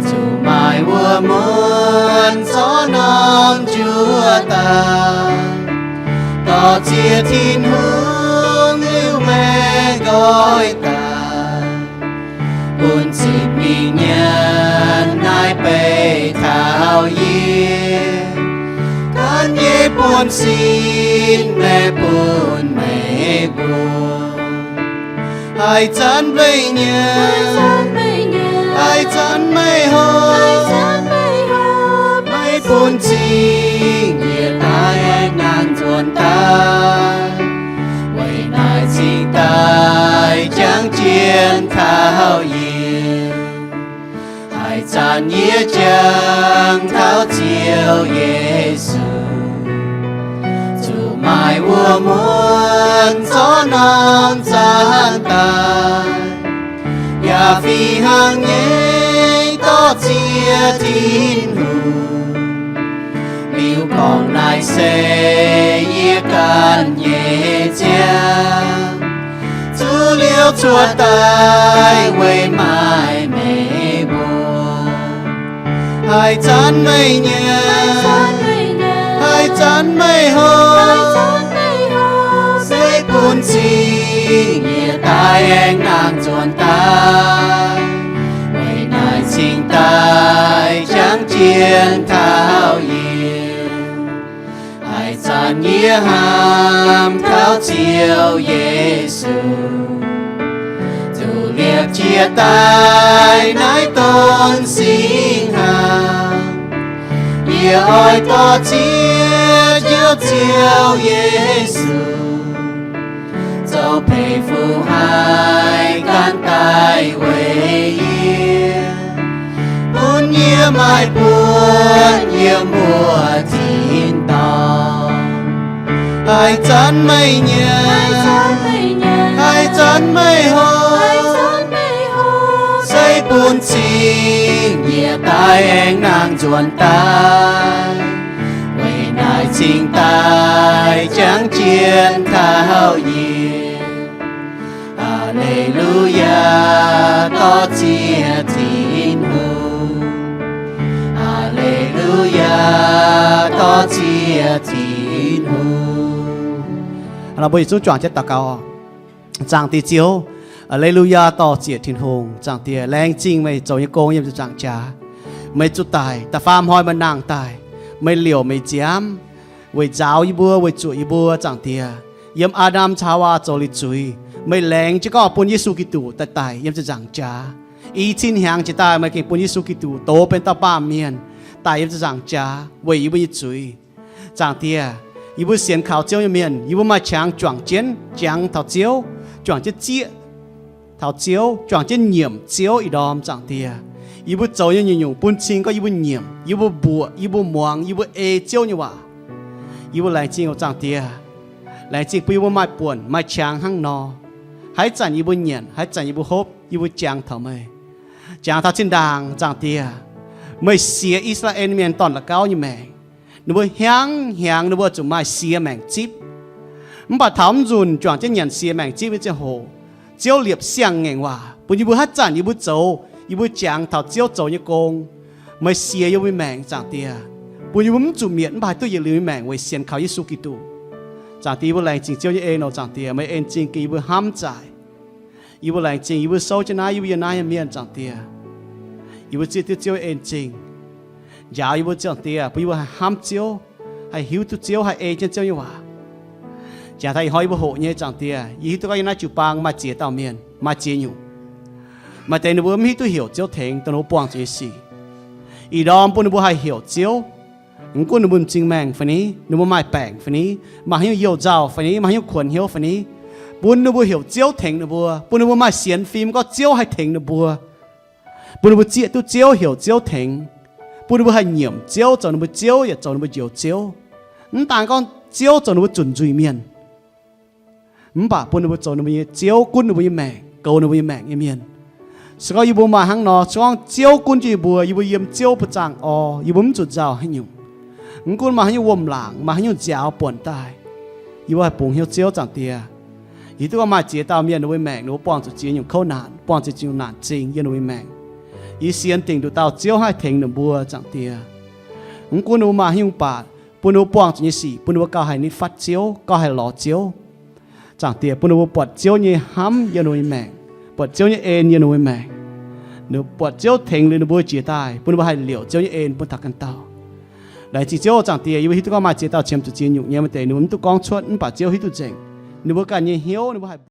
zuqc maaih wuom muonz zorqv norm njuov daaih, dorh ziex Tin-Hungh liuz meih nqoi daaih, bun zipv mingh nyanc naaiv beiv taux yie, gan yie buonv sin meih bun meih mbuo. Haaix zanc meih nyanc, haaix zanc meih hopv, meih bun cing yie daaih aengx nangh nzuonx daaih, weic naaiv cingx daaih jangx jienv taux yie. Haaix zanc yie jangx taux Ziouv Yesu, zuqc maaih wuom muonz zorqv norm zaanv daaih, yaac fih hnangv nyei dorh ziex Tin-Hungh, liuz gorngv naaiv se yie ganh nyei ziangh, zuqc liuz cuotv daaih weic maaih meih mbuo. Haaix zanc meih nyanc, haaix zanc meih hopv, se bun cing yie daaih aengx nangh nzuonx daaih, weic naaiv cingx daaih jangx jienv taux yie. Haaix zanc yie hnamv taux Ziouv Yesu, zuqc liepc jiez daaih naaiv donx singx hnaangx, yie oix dorh ziex Ziouv, Ziouv Yesu, zoux peix fuqv haiz gan daaih weic yie, bun yie maaih buonc yiem mbuo tin-dorngh. Haaix zanc meih nyanc, haaix zanc meih hopv, se bun cing yie daaih aengx nangh nzuonx daaih, weic naaiv cingx daaih jangx jienv taux yie. Aa^le^lu^yaa, dorh ziex Tin-Hungh. Aa^le^lu^yaa, dorh ziex Tin-Hungh. Aa, mbuo yietc zungv juangc jienv daux gaux. Zaangc Diex Ziouv, aa^le^lu^yaa, dorh ziex Tin-Hungh. Zaangc Diex, laengz zingh meih zoux nyei gong yiem ziepc nzaangc jaax. Meih zuqc daic, da'faam hnoi meih nangh daaih. Meih liouc meih nziaamv weic nzaaux yie mbuo, weic zuoqc yie mbuo, Zaangc Diex. Yiem Aa^ndam caux Haawaa zoux liuz zuiz, meih laengz jienv gorngv bun Yesu Giduc daaih daic yiem ziepc nzaangc jaax. I cin hnyangx jiex daaih meih gengh bun Yesu Giduc doz benx dauh baamh mienh daic yiem ziepc nzaangc jaax weic yie mbuo nyei zuiz. Zaangc Diex, yie mbuo sienx kaux Ziouv nyei mienh, yie mbuo maaih qangx juangc jienv jangx taux Ziouv, juangc jienv zieqv taux Ziouv, juangc jienv nyiemc Ziouv ih ndorm, Zaangc Diex. Yie mbuo zoux nyei nyungc-nyungc bun cing gorngv yie mbuo nyiemc, yie mbuo mbuoqc, yie mbuo muangx, yie mbuo ei Ziouv nyei waac. Yie mbuo laengz zingh oc, Zaangc Diex. Laengz zingh bun yie mbuo maaih buonc maaih qangx hnangv nor. Haaix zanc yie mbuo nyanc, haaix zanc yie mbuo hopv, yie mbuo jangx taux meih. Jangx taux zinh ndaangc, Zaangc Diex, meih sienx I^saa^laa^en Mienh dorn-la'gauv nyei maengc. Ninh mbuo hnyangx-hnyangx ninh mbuo zuqc maaih siex maengc zipv. Mv baac taux mv nzunc juangc jienv nyanc siex maengc zipv nyei ziangh hoc, Ziouv liepc siang-ngaengc waac bun yie mbuo haaix zanc yie mbuo zoux, yie mbuo jangx taux Ziouv zoux nyei gong, meih sienx yie mbuo nyei maengc, Zaangc Diex, bun yie mbuo mv zuqc mietc mv baac haih duqv yietc liuz nyei maengc weic sienx kaux Yesu Giduc. Zaangc Diex, yie mbuo laengz zingh Ziouv nyei en oc, Zaangc Diex. Meih en zingh gengh yie mbuo hnamv zaaic. Yie mbuo laengz zingh yie mbuo souv jienv naaiv, yie mbuo yiem naaiv nyei mienh, Zaangc Diex. Yie mbuo zieqv duqv Ziouv nyei en zingh, njaaux yie mbuo, Zaangc Diex, bun yie mbuo haih hnamv Ziouv, haih hiuv duqv Ziouv, haih ei jienv Ziouv nyei waac. Jangx taux ih hnoi yie mbuo hoqc nyei, Zaangc Diex, yie hiuv duqv gorngv yiem naaiv jiu-baang maaih ziex dauh mienh, maaih ziex nyungc, maaih deix ninh mbuo mv hiuv duqv heuc Ziouv tengx dongh ninh mbuo buangh zuqc nyei sic. Ih ndorm bun ninh mbuo haih heuc Ziouv. Mv gunv ninh mbuo m'zing maengh fai ni, ninh mbuo maaih baengc fai ni, maaih haaix nyungc youh nzauh fai ni, maaih haaix nyungc kuonx hnyouv fai ni, bun ninh mbuo heuc Ziouv tengx ninh mbuo, bun ninh mbuo maaih sienx fim gorngv Ziouv haih tengx ninh mbuo, bun ninh mbuo zieqv duqv Ziouv, heuc Ziouv tengx, bun ninh mbuo haih nyiemc Ziouv zoux ninh mbuo Ziouv yaac zoux ninh mbuo Njoux Ziouv. Mv daan gorngv Ziouv zoux ninh mbuo zunc nzuih mienh, mv baac bun ninh mbuo zoux ninh mbuo nyei Ziouv, gunv ninh mbuo nyei maengc, goux ninh mbuo nyei maengc nyei mienh. Se gorngv yie mbuo maaih hnangv nor, se gorngv Ziouv gunv jienv yie mbuo, yie mbuo yiem Ziouv ba'zangh orv, yie mbuo mv zuqc nzauh haaix nyungc. Mv gunv maaih haaix nyungc wuom-laangc, maaih haaix nyungc nziaaux buonc daaih, yie mbuo haih bungx hnyouv Ziouv, Zaangc Diex. Yie hiuv duqv gorngv maaih ziex dauh mienh ninh mbuo nyei maengc, ninh mbuo buangh zuqc ziex nyungc kouv naanc, buangh ziex nyungc naanc zingh yiem ninh mbuo nyei maengc. Yie sienx dingc nduqc dauh Ziouv haih tengx ninh mbuo, Zaangc Diex. Mv gunv ninh mbuo maaih haaix nyungc baac, bun ninh mbuo buangh zuqc nyei sic, bun ninh mbuo gauh haih nitv fatv Ziouv, gauh haih lorz Ziouv. Zaangc Diex, bun ninh mbuo buatc Ziouv nyei hnamv yiem ninh mbuo nyei maengc, buatc Ziouv nyei en yiem ninh mbuo nyei maengc. Ninh buatc Ziouv tengx liuz ninh mbuo jiex daaih, bun ninh mbuo haih liouc Ziouv nyei en bun taux ganh dauh. Laengz zingh Ziouv, Zaangc Diex, yie mbuo hiuv duqv gorngv maaih ziex dauh qiemx zuqc ziex nyungc nyei, maaih deix ninh mbuo mv duqv gorngv cuotv, mv baac Ziouv hiuv duqv nzengc. Ninh mbuo ganh nyei hnyouv, ninh mbuo haih